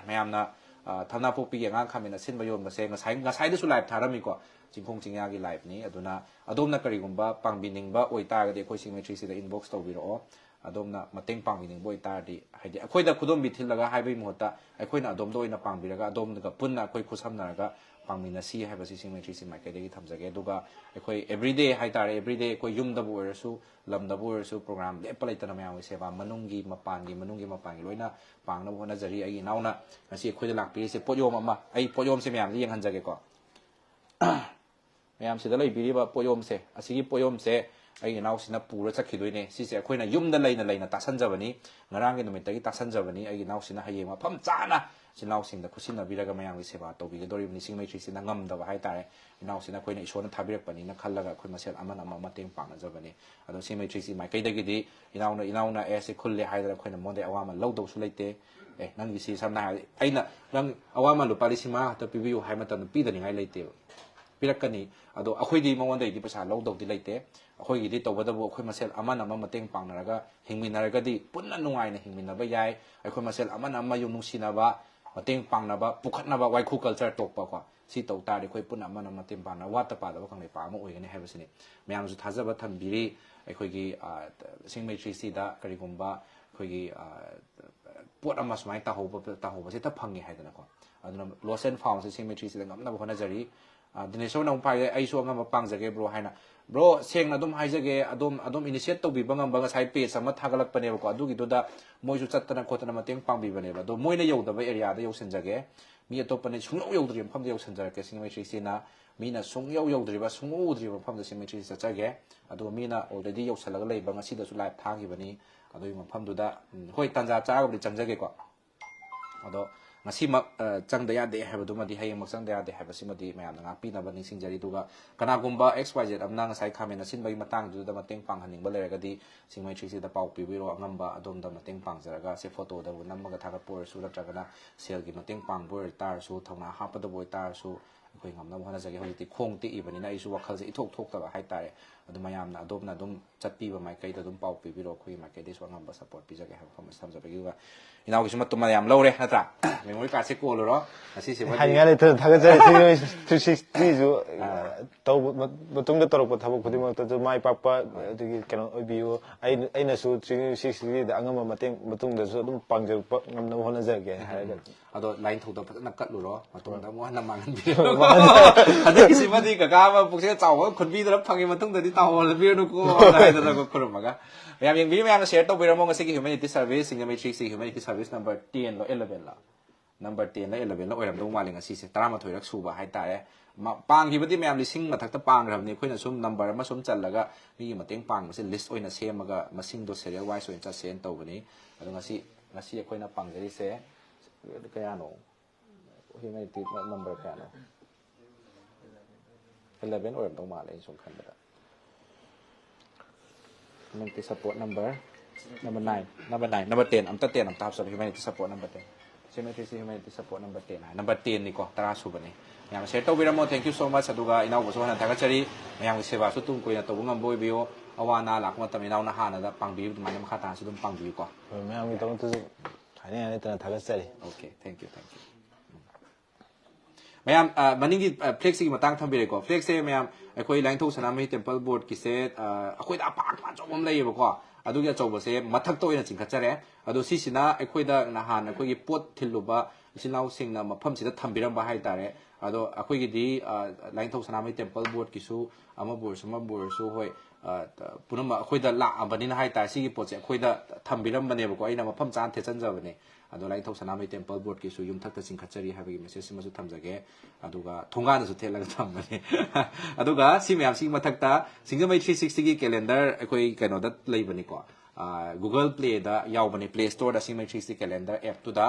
ꯃꯌꯥꯝꯅ, ꯑ, ꯊꯝꯅꯥꯄꯣꯛꯄꯤꯒꯤ ꯑꯉꯥꯡ ꯈꯥꯃꯦꯟ ꯑꯁꯤꯟꯕ ꯌꯣꯟꯕꯁꯦ ꯉꯁꯥꯏ, ꯉꯁꯥꯏꯗꯁꯨ ꯂꯥꯏꯚ ꯊꯥꯔꯝꯃꯤꯀꯣ, ꯆꯤꯡꯈꯣꯡ ꯆꯤꯡꯌꯥꯒꯤ ꯂꯥꯏꯚꯅꯤ꯫ ꯑꯗꯨꯅ ꯑꯗꯣꯝꯅ ꯀꯔꯤꯒꯨꯝꯕ ꯄꯥꯡꯕꯤꯅꯤꯡꯕ ꯑꯣꯏꯇꯥꯔꯒꯗꯤ ꯑꯩꯈꯣꯏ ꯁꯤꯃꯦꯇ꯭ꯔꯤꯁꯤꯗ ꯏꯟꯕꯣꯛꯁ ꯇꯧꯕꯤꯔꯛꯑꯣ꯫ ꯑꯗꯣꯝꯅ ꯃꯇꯦꯡ ꯄꯥꯡꯕꯤꯅꯤꯡꯕ ꯑꯣꯏꯇꯥꯔꯗꯤ, ꯍꯥꯏꯗꯤ ꯑꯩꯈꯣꯏꯗ ꯈꯨꯗꯣꯝꯕꯤ ꯊꯤꯜꯂꯒ ꯍꯥꯏꯕꯒꯤ ꯃꯍꯨꯠꯇ ꯑꯩꯈꯣꯏꯅ ꯑꯗꯣꯝꯗ ꯑꯣꯏꯅ ꯄꯥꯡꯕꯤꯔꯒ ꯑꯗꯣꯝꯒ ꯄꯨꯟꯅ ꯑꯩꯈꯣꯏ ꯈꯨꯠꯁꯝꯅꯔꯒ ꯄꯥꯡꯃꯤꯟꯅꯁꯤ ꯍꯥꯏꯕꯁꯤ ꯁꯤꯃꯦꯇ꯭ꯔꯤꯁꯤ ꯃꯥꯏꯀꯩꯗꯒꯤ ꯊꯝꯖꯒꯦ꯫ ꯑꯗꯨꯒ ꯑꯩꯈꯣꯏ ꯑꯦꯕ꯭ꯔꯤꯗꯦ ꯍꯥꯏꯇꯥꯔꯦ, ꯑꯦꯕ꯭ꯔꯤꯗꯦ ꯑꯩꯈꯣꯏ ꯌꯨꯝꯗꯕꯨ ꯑꯣꯏꯔꯁꯨ, ꯂꯝꯗꯕꯨ ꯑꯣꯏꯔꯁꯨ, ꯄ꯭ꯔꯣꯒ꯭ꯔꯥꯝ ꯂꯦꯞꯄ ꯂꯩꯇꯅ ꯃꯌꯥꯝꯒꯤ ꯁꯦꯕꯥ, ꯃꯅꯨꯡꯒꯤ ꯃꯄꯥꯟꯒꯤ, ꯃꯅꯨꯡꯒꯤ ꯃꯄꯥꯟꯒꯤ ꯂꯣꯏꯅ ꯄꯥꯡꯅꯕ ꯍꯣꯠꯅꯖꯔꯤ꯫ ꯑꯩꯒꯤ ꯏꯅꯥꯎꯅ ꯉꯁꯤ ꯑꯩꯈꯣꯏꯗ ꯂꯥꯛꯄꯤꯔꯤꯁꯦ ꯄꯣꯠꯌꯣꯝ ꯑꯃ, ꯑꯩ ꯄꯣꯠꯌꯣꯝꯁꯦ ꯃꯌꯥꯝꯁꯦ ꯌꯦꯡꯍꯟꯖꯒꯦꯀꯣ꯫ ꯃꯌꯥꯝꯁꯤꯗ ꯂꯩꯕꯤꯔꯤꯕ ꯄꯣꯠꯌꯣꯝꯁꯦ, ꯑꯁꯤꯒꯤ ꯄꯣꯠꯌꯣꯝꯁꯦ ꯑꯩꯒꯤ ꯏꯅꯥꯎꯁꯤꯅ ꯄꯨꯔ ꯆꯠꯈꯤꯗꯣꯏꯅꯦ꯫ ꯁꯤꯁꯦ ꯑꯩꯈꯣꯏꯅ ꯌꯨꯝꯗ ꯂꯩꯅ ꯂꯩꯅ ꯇꯥꯁꯟꯖꯕꯅꯤ, ꯉꯔꯥꯡꯒꯤ ꯅꯨꯃꯤꯠꯇꯒꯤ ꯇꯥꯁꯟꯖꯕꯅꯤ꯫ ꯑꯩꯒꯤ ꯏꯅꯥꯎꯁꯤꯅ ꯍꯌꯦꯡ ꯃꯐꯝ ꯆꯥꯅ ꯏꯆꯤꯜ ꯏꯅꯥꯎꯁꯤꯡꯗ ꯈꯨꯠꯁꯤꯟꯅꯕꯤꯔꯒ ꯃꯌꯥꯝꯒꯤ ꯁꯦꯕꯥ ꯇꯧꯕꯤꯒꯗꯧꯔꯤꯕꯅꯤ꯫ ꯁꯤꯡꯃꯩ ꯊ꯭ꯔꯤꯁꯤꯅ ꯉꯝꯗꯕ ꯍꯥꯏꯇꯥꯔꯦ꯫ ꯏꯅꯥꯎꯁꯤꯅ ꯑꯩꯈꯣꯏꯅ ꯏꯁꯣꯔꯅ ꯊꯥꯕꯤꯔꯛꯄꯅꯤꯅ ꯈꯜꯂꯒ ꯑꯩꯈꯣꯏ ꯃꯁꯦꯜ ꯑꯃꯅ ꯑꯃ ꯃꯇꯦꯡ ꯄꯥꯡꯅꯖꯕꯅꯤ꯫ ꯑꯗꯣ ꯁꯤꯡꯃꯩ ꯊ꯭ꯔꯤꯁꯤ ꯃꯥꯏꯀꯩꯗꯒꯤꯗꯤ ꯏꯅꯥꯎꯅ, ꯏꯅꯥꯎꯅ ꯑꯦ ꯁꯤ ꯈꯨꯜꯂꯦ ꯍꯥꯏꯗꯅ ꯑꯩꯈꯣꯏꯅ ꯃꯉꯣꯟꯗ ꯑꯋꯥꯃꯟ ꯂꯧꯗꯧꯁꯨ ꯂꯩꯇꯦ꯫ ꯑꯦ, ꯅꯪꯒꯤ ꯁꯤ ꯁꯝꯅ ꯍꯥꯏꯔꯕꯗ ꯑꯩꯅ ꯅꯪ ꯑꯋꯥꯃꯟ ꯂꯨꯄꯥ ꯂꯤꯁꯤꯡ ꯃꯉꯥ ꯈꯛꯇ ꯄꯤꯕꯤꯌꯨ ꯍꯥꯏꯕ ꯃꯇꯝꯗ ꯄꯤꯗꯅꯤꯡꯉꯥꯏ ꯂꯩꯇꯦꯕ꯫ ꯄꯤꯔꯛꯀꯅꯤ꯫ ꯑꯗꯣ ꯑꯩꯈꯣꯏꯗꯤ ꯃꯉꯣꯟꯗꯒꯤꯗꯤ ꯄꯩꯁꯥ ꯂꯧꯗꯧꯗꯤ ꯂꯩꯇꯦ꯫ ꯑꯩꯈꯣꯏꯒꯤꯗꯤ ꯇꯧꯕꯇꯕꯨ ꯑꯩꯈꯣꯏ ꯃꯁꯦꯜ ꯑꯃꯅ ꯑꯃ ꯃꯇꯦꯡ ꯄꯥꯡꯅꯔꯒ ꯍꯤꯡꯃꯤꯟꯅꯔꯒꯗꯤ ꯄꯨꯟꯅ ꯅꯨꯡꯉꯥꯏꯅ ꯍꯤꯡꯃꯤꯟꯅꯕ ꯌꯥꯏ꯫ ꯑꯩꯈꯣꯏ ꯃꯁꯦꯜ ꯑꯃꯅ ꯑꯃ ꯌꯨꯝ ꯅꯨꯡꯁꯤꯅꯕ, ꯃꯇꯦꯡ ꯄꯥꯡꯅꯕ, ꯄꯨꯈꯠꯅꯕ, ꯋꯥꯏꯈꯨ ꯀꯜꯆꯔ ꯇꯣꯛꯄꯀꯣ꯫ ꯁꯤ ꯇꯧ ꯇꯥꯔꯗꯤ ꯑꯩꯈꯣꯏ ꯄꯨꯟꯅ ꯑꯃꯅ ꯃꯇꯦꯡ ꯄꯥꯡꯅ ꯋꯥꯠꯇ ꯄꯥꯗꯕ ꯀꯪꯂꯩꯄꯥꯛ ꯑꯃ ꯑꯣꯏꯒꯅꯤ ꯍꯥꯏꯕꯁꯤꯅꯤ꯫ ꯃꯌꯥꯝꯁꯨ ꯊꯥꯖꯕ ꯊꯝꯕꯤꯔꯤ꯫ ꯑꯩꯈꯣꯏꯒꯤ, ꯑ, ꯁꯤꯡꯃꯩ ꯊ꯭ꯔꯤꯁꯤꯗ ꯀꯔꯤꯒꯨꯝꯕ ꯑꯩꯈꯣꯏꯒꯤ, ꯑ, ꯄꯣꯠ ꯑꯃ ꯁꯨꯃꯥꯏꯅ ꯇꯥꯍꯧꯕ, ꯇꯥꯍꯧꯕꯁꯦ ꯍꯦꯛꯇ ꯐꯪꯉꯦ ꯍꯥꯏꯗꯅꯀꯣ꯫ ꯑꯗꯨꯅ lost and found ꯁꯦ ꯁꯤꯡꯃꯩ ꯊ꯭ꯔꯤꯁꯤꯗ ꯉꯝꯅꯕ ꯍꯣꯠꯅꯖꯔꯤ꯫ ꯑ, ꯗꯤꯅꯦꯁꯣꯔꯅ ꯑꯃꯨꯛ ꯄꯥꯏꯔꯦ, "ꯑꯩꯁꯨ ꯑꯉꯝꯕ ꯄꯥꯡꯖꯒꯦ bro" ꯍꯥꯏꯅ꯫ Bro, ꯁꯦꯡꯅ ꯑꯗꯨꯝ ꯍꯥꯏꯖꯒꯦ, ꯑꯗꯣꯝ, ꯑꯗꯣꯝ initiate ꯇꯧꯕꯤꯕ ꯉꯝꯕ ꯉꯁꯥꯏ page ꯑꯃ ꯊꯥꯒꯠꯂꯛꯄꯅꯦꯕꯀꯣ, ꯑꯗꯨꯒꯤꯗꯨꯗ ꯃꯣꯏꯁꯨ ꯆꯠꯇꯅ ꯈꯣꯠꯇꯅ ꯃꯇꯦꯡ ꯄꯥꯡꯕꯤꯕꯅꯦꯕ꯫ ꯑꯗꯣ ꯃꯣꯏꯅ ꯌꯧꯗꯕ area ꯗ ꯌꯧꯁꯤꯟꯖꯒꯦ, ꯃꯤ ꯑꯇꯣꯞꯄꯅ ꯁꯨꯡꯌꯧ ꯌꯧꯗ꯭ꯔꯤ ꯃꯐꯝꯗ ꯌꯧꯁꯤꯟꯖꯔꯛꯀꯦ꯫ ꯁꯤꯡꯃꯩ ꯊ꯭ꯔꯤꯁꯤꯅ ꯃꯤꯅ ꯁꯨꯡꯌꯧ ꯌꯧꯗ꯭ꯔꯤꯕ, ꯁꯨꯡꯎ ꯎꯗ꯭ꯔꯤꯕ ꯃꯐꯝꯗ ꯁꯤꯃꯦꯇ꯭ꯔꯤꯁꯤ ꯆꯠꯆꯒꯦ꯫ ꯑꯗꯨꯒ ꯃꯤꯅ already ꯌꯧꯁꯜꯂꯒ ꯂꯩꯕ, ꯉꯁꯤꯗꯁꯨ live ꯊꯥꯈꯤꯕꯅꯤ꯫ ꯑꯗꯨꯒꯤ ꯃꯐꯝꯗꯨꯗ, ꯎꯝ, ꯍꯣꯏ, ꯇꯥꯟꯖꯥ ꯆꯥꯔꯒꯕꯨꯗꯤ ꯆꯪꯖꯒꯦꯀꯣ꯫ ꯑꯗꯣ ꯉꯁꯤꯃꯛ, ꯑ, ꯆꯪꯗ ꯌꯥꯗꯦ ꯍꯥꯏꯕꯗꯨꯃꯗꯤ, ꯍꯌꯦꯡꯃꯛ ꯆꯪꯗ ꯌꯥꯗꯦ ꯍꯥꯏꯕꯁꯤꯃꯗꯤ ꯃꯌꯥꯝꯅ ꯉꯥꯛꯄꯤꯅꯕ ꯅꯤꯡꯁꯤꯡꯖꯔꯤ꯫ ꯑꯗꯨꯒ ꯀꯅꯥꯒꯨꯝꯕ X Y Z ꯑꯃꯅ ꯉꯁꯥꯏ ꯈꯥꯃꯦꯟ ꯑꯁꯤꯟꯕꯒꯤ ꯃꯇꯥꯡꯗꯨꯗ ꯃꯇꯦꯡ ꯄꯥꯡꯍꯟꯅꯤꯡꯕ ꯂꯩꯔꯒꯗꯤ, ꯁꯤꯃꯦꯇ꯭ꯔꯤꯁꯤꯗ ꯄꯥꯎ ꯄꯤꯕꯤꯔꯣ꯫ ꯑꯉꯝꯕ ꯑꯗꯣꯝꯗ ꯃꯇꯦꯡ ꯄꯥꯡꯖꯔꯒ, ꯁꯦ, ꯐꯣꯇꯣꯗꯕꯨ ꯅꯝꯃꯒ ꯊꯥꯒꯠꯄ ꯑꯣꯏꯔꯁꯨ, ꯅꯠꯇ꯭ꯔꯒꯅ ꯁꯦꯜꯒꯤ ꯃꯇꯦꯡ ꯄꯥꯡꯕ ꯑꯣꯏꯇꯥꯔꯁꯨ, ꯊꯧꯅꯥ ꯍꯥꯞꯄꯗꯕꯨ ꯑꯣꯏꯇꯥꯔꯁꯨ, ꯑꯩꯈꯣꯏ ꯉꯝꯅꯕ ꯍꯣꯠꯅꯖꯒꯦ꯫ ꯍꯧꯖꯤꯛꯇꯤ ꯈꯣꯡ ꯇꯦꯛꯏꯕꯅꯤꯅ ꯑꯩꯁꯨ ꯋꯥꯈꯜꯁꯦ ꯏꯊꯣꯛ ꯊꯣꯛꯇꯕ ꯍꯥꯏꯇꯥꯔꯦ꯫ ꯑꯗꯨ ꯃꯌꯥꯝꯅ ꯑꯗꯣꯝꯅ ꯑꯗꯨꯝ ꯆꯠꯄꯤꯕ ꯃꯥꯏꯀꯩꯗ ꯑꯗꯨꯝ ꯄꯥꯎ ꯄꯤꯕꯤꯔꯣ, ꯑꯩꯈꯣꯏꯒꯤ ꯃꯥꯏꯀꯩꯗꯩꯁꯨ ꯑꯉꯝꯕ support ꯄꯤꯖꯒꯦ ꯍꯥꯏꯕ ꯋꯥꯐꯝ ꯑꯁꯤ ꯊꯝꯖꯕꯒꯤ꯫ ꯑꯗꯨꯒ ꯏꯅꯥꯎꯒꯤꯁꯨ ꯃꯇꯝ ꯌꯥꯝ ꯂꯧꯔꯦ, ꯅꯠꯇ꯭ꯔꯥ? Memory cardꯁꯦ ꯀꯣꯜꯂꯨꯔꯣ ꯉꯁꯤꯁꯤꯃꯗꯤ꯫ ꯍꯥꯏꯅꯤꯡꯉꯥꯏ ꯂꯩꯇꯅ ꯊꯥꯒꯠꯆꯔꯤ꯫ ꯊ꯭ꯔꯤ ꯁꯤꯛꯁꯇꯤꯁꯨ ꯑꯥ꯫ ꯇꯧꯕ ꯃ-, ꯃꯇꯨꯡꯗ ꯇꯧꯔꯛꯄ ꯊꯕꯛ ꯈꯨꯗꯤꯡꯃꯛꯇꯁꯨ ꯃꯥꯏ ꯄꯥꯛꯄ, ꯍꯣꯏ꯫ ꯑꯗꯨꯒꯤ ꯀꯩꯅꯣ ꯑꯣꯏꯕꯤꯌꯨ꯫ ꯑꯩ-, ꯑꯩꯅꯁꯨ ꯊ꯭ꯔꯤ ꯁꯤꯛꯁꯇꯤꯗ ꯑꯉꯝꯕ ꯃꯇꯦꯡ ꯃꯇꯨꯡꯗꯁꯨ ꯑꯗꯨꯝ ꯄꯥꯡꯖꯔꯛꯄ ꯉꯝꯅꯕ ꯍꯣꯠꯅꯖꯒꯦ ꯍꯥꯏꯔꯒ꯫ ꯑꯗꯣ line ꯊꯧꯗ ꯐꯖꯅ ꯀꯠꯂꯨꯔꯣ, ꯃꯇꯨꯡꯗ ꯑꯃꯨꯛ ꯍꯟꯅ ꯃꯥꯡꯍꯟꯕꯤꯔꯣ꯫ ꯍꯟꯗꯛꯀꯤꯁꯤꯃꯗꯤ ꯀꯀꯥ ꯑꯃ ꯄꯨꯛꯆꯦꯜ ꯆꯥꯎꯕ ꯑꯃ ꯈꯨꯟꯕꯤꯗꯅ ꯐꯪꯉꯤ, ꯃꯇꯨꯡꯗꯗꯤ ꯇꯥꯎꯍꯜꯂꯕꯤꯔꯅꯨꯀꯣ ꯍꯥꯏꯗꯅ ꯈꯨꯔꯨꯝꯃꯒ꯫ ꯃꯌꯥꯝ ꯌꯦꯡꯕꯤꯌꯨ, ꯃꯌꯥꯝꯅ share ꯇꯧꯕꯤꯔꯝꯃꯣ꯫ ꯉꯁꯤꯒꯤ Humanity Service, Singjamei three sixty Humanity Service number ten ꯂꯣ, eleven ꯂꯣ? Number ten ꯂ eleven ꯂ ꯑꯣꯏꯔꯝꯗꯧ ꯃꯥꯜꯂꯤ ꯉꯁꯤꯁꯦ, ꯇꯔꯥꯃꯥꯊꯣꯏꯔꯛ ꯁꯨꯕ ꯍꯥꯏꯇꯥꯔꯦ꯫ ꯃ-, ꯄꯥꯡꯈꯤꯕꯗꯤ ꯃꯌꯥꯝ ꯂꯤꯁꯤꯡ ꯃꯊꯛꯇ ꯄꯥꯡꯈ꯭ꯔꯕꯅꯤ꯫ ꯑꯩꯈꯣꯏꯅ ꯁꯨꯝ number ꯑꯃ ꯁꯨꯝ ꯆꯜꯂꯒ ꯃꯤꯒꯤ ꯃꯇꯦꯡ ꯄꯥꯡꯕꯁꯦ list ꯑꯣꯏꯅ ꯁꯦꯝꯃꯒ ꯃꯁꯤꯡꯗꯣ serial wise ꯑꯣꯏꯅ ꯆꯠꯁꯦꯅ ꯇꯧꯕꯅꯤ꯫ ꯑꯗꯣ ꯉꯁꯤ, ꯉꯁꯤ ꯑꯩꯈꯣꯏꯅ ꯄꯥꯡꯖꯔꯤꯁꯦ ꯀꯌꯥꯅꯣ? Humanity number ꯀꯌꯥꯅꯣ? Eleven ꯑꯣꯏꯔꯝꯗꯧ ꯃꯥꯜꯂꯦ ꯑꯩꯅ ꯁꯨꯝ ꯈꯟꯕꯗ꯫ Humanity support number, number nine, number nine, number ten, ꯑꯝꯇ ten ꯑꯝꯇ ꯍꯥꯞꯆꯜꯂꯣ, humanity support number ten꯫ Humanity, humanity support number ten ꯍꯥꯏ, number ten ꯅꯤꯀꯣ, ꯇꯔꯥ ꯁꯨꯕꯅꯤ꯫ ꯃꯌꯥꯝ share ꯇꯧꯕꯤꯔꯝꯃꯣ, thank you so much꯫ ꯑꯗꯨꯒ ꯏꯅꯥꯎꯕꯁꯨ ꯍꯟꯅ ꯊꯥꯒꯠꯆꯔꯤ, ꯃꯌꯥꯝꯒꯤ ꯁꯦꯕꯥꯁꯨ ꯇꯨꯡ ꯀꯣꯏꯅ ꯇꯧꯕ ꯉꯝꯕ ꯑꯣꯏꯕꯤꯌꯨ꯫ ꯑꯋꯥ ꯑꯅꯥ ꯂꯥꯛꯄ ꯃꯇꯝꯗ ꯏꯅꯥꯎꯅ ꯍꯥꯟꯅꯗ ꯄꯥꯡꯕꯤꯌꯨ, ꯑꯗꯨꯃꯥꯏꯅ ꯃꯈꯥ ꯇꯥꯅꯁꯨ ꯑꯗꯨꯝ ꯄꯥꯡꯕꯤꯌꯨꯀꯣ꯫ ꯍꯣꯏ, ꯃꯌꯥꯝꯒꯤꯗꯃꯛꯇꯁꯨ ꯍꯥꯏꯅꯤꯡꯉꯥꯏ ꯂꯩꯇꯅ ꯊꯥꯒꯠꯆꯔꯤ꯫ Okay, thank you, thank you꯫ ꯃꯌꯥꯝ, ꯑ, ꯃꯅꯤꯡꯒꯤ, ꯑ, flagꯁꯤꯒꯤ ꯃꯇꯥꯡ ꯊꯝꯕꯤꯔꯦꯀꯣ꯫ Flagꯁꯦ ꯃꯌꯥꯝ, ꯑꯩꯈꯣꯏ ꯂꯥꯏꯅꯤꯡꯊꯧ ꯁꯅꯥꯃꯍꯤ temple boardꯀꯤꯁꯦ, ꯑ, ꯑꯩꯈꯣꯏꯗ ꯑꯄꯥꯛꯄ ꯑꯆꯧꯕ ꯑꯃ ꯂꯩꯌꯦꯕꯀꯣ꯫ ꯑꯗꯨꯒꯤ ꯑꯆꯧꯕꯁꯦ ꯃꯊꯛꯇ ꯑꯣꯏꯅ ꯆꯤꯡꯈꯠꯆꯔꯦ꯫ ꯑꯗꯣ ꯁꯤꯁꯤꯅ ꯑꯩꯈꯣꯏꯗ ꯅꯍꯥꯟ ꯑꯩꯈꯣꯏꯒꯤ ꯄꯣꯠ ꯊꯤꯜꯂꯨꯕ ꯏꯆꯤꯜ ꯏꯅꯥꯎꯁꯤꯡꯅ ꯃꯐꯝꯁꯤꯗ ꯊꯝꯕꯤꯔꯝꯕ ꯍꯥꯏꯇꯥꯔꯦ꯫ ꯑꯗꯣ ꯑꯩꯈꯣꯏꯒꯤꯗꯤ ꯂꯥꯏꯅꯤꯡꯊꯧ ꯁꯅꯥꯃꯍꯤ ꯇꯦꯝꯄꯜ ꯕꯣꯔꯗꯀꯤꯁꯨ ꯑꯃꯕꯨ ꯑꯣꯏꯔꯁꯨ ꯑꯃꯕꯨ ꯑꯣꯏꯔꯁꯨ, ꯍꯣꯏ, ꯄꯨꯝꯅꯃꯛ ꯑꯩꯈꯣꯏꯗ ꯂꯥꯛꯑꯕꯅꯤꯅ ꯍꯥꯏꯇꯥꯔꯦ, ꯁꯤꯒꯤ ꯄꯣꯠꯁꯦ ꯑꯩꯈꯣꯏꯗ ꯊꯝꯕꯤꯔꯝꯕꯅꯦꯕꯀꯣ, ꯑꯩꯅ ꯃꯐꯝ ꯆꯥꯅ ꯊꯦꯠꯆꯟꯖꯕꯅꯦ꯫ ꯑꯗꯣ ꯂꯥꯏꯅꯤꯡꯊꯧ ꯁꯅꯥꯃꯍꯤ ꯇꯦꯝꯄꯜ ꯕꯣꯔꯗꯀꯤꯁꯨ ꯌꯨꯝꯊꯛꯇ ꯆꯤꯡꯈꯠꯆꯔꯤ ꯍꯥꯏꯕꯒꯤ ꯃꯦꯁꯦꯖ ꯁꯤꯃꯁꯨ ꯊꯝꯖꯒꯦ꯫ ꯑꯗꯨꯒ ꯊꯣꯡꯒꯥꯟꯗꯁꯨ ꯊꯦꯠꯂꯒ ꯊꯝꯕꯅꯦ꯫ ꯑꯗꯨꯒ ꯁꯤ ꯃꯌꯥꯝꯁꯤꯒꯤ ꯃꯊꯛꯇ ꯁꯤꯡꯖꯃꯩ ꯊ꯭ꯔꯤ ꯁꯤꯛꯁꯇꯤꯒꯤ ꯀꯦꯂꯦꯟꯗꯔ ꯑꯩꯈꯣꯏ ꯀꯩꯅꯣꯗ ꯂꯩꯕꯅꯤꯀꯣ, ꯒꯨꯒꯜ ꯄ꯭ꯂꯦꯗ ꯌꯥꯎꯕꯅꯦ, ꯄ꯭ꯂꯦ ꯁ꯭ꯇꯣꯔꯗ ꯁꯤꯡꯖꯃꯩ ꯊ꯭ꯔꯤ ꯁꯤꯛꯁꯇꯤ ꯀꯦꯂꯦꯟꯗꯔ ꯑꯦꯞꯇꯨꯗ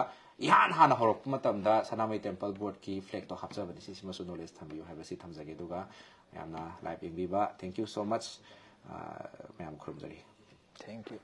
ꯏꯍꯥꯟ ꯍꯥꯟꯅ ꯍꯧꯔꯛꯄ ꯃꯇꯝꯗ ꯁꯅꯥꯃꯍꯤ ꯇꯦꯝꯄꯜ ꯕꯣꯔꯗꯀꯤ ꯐ꯭ꯂꯦꯛꯇꯣ ꯍꯥꯞꯆꯕꯅꯦ꯫ ꯁꯤꯁꯤꯃꯁꯨ ꯅꯣꯂꯦꯖ ꯊꯝꯕꯤꯌꯨ ꯍꯥꯏꯕꯁꯤ ꯊꯝꯖꯒꯦ꯫ ꯑꯗꯨꯒ ꯃꯌꯥꯝꯅ ꯂꯥꯏꯚ ꯌꯦꯡꯕꯤꯕ, thank you so much꯫ ꯃꯌꯥꯝ ꯈꯨꯔꯨꯝꯖꯔꯤ꯫ Thank you.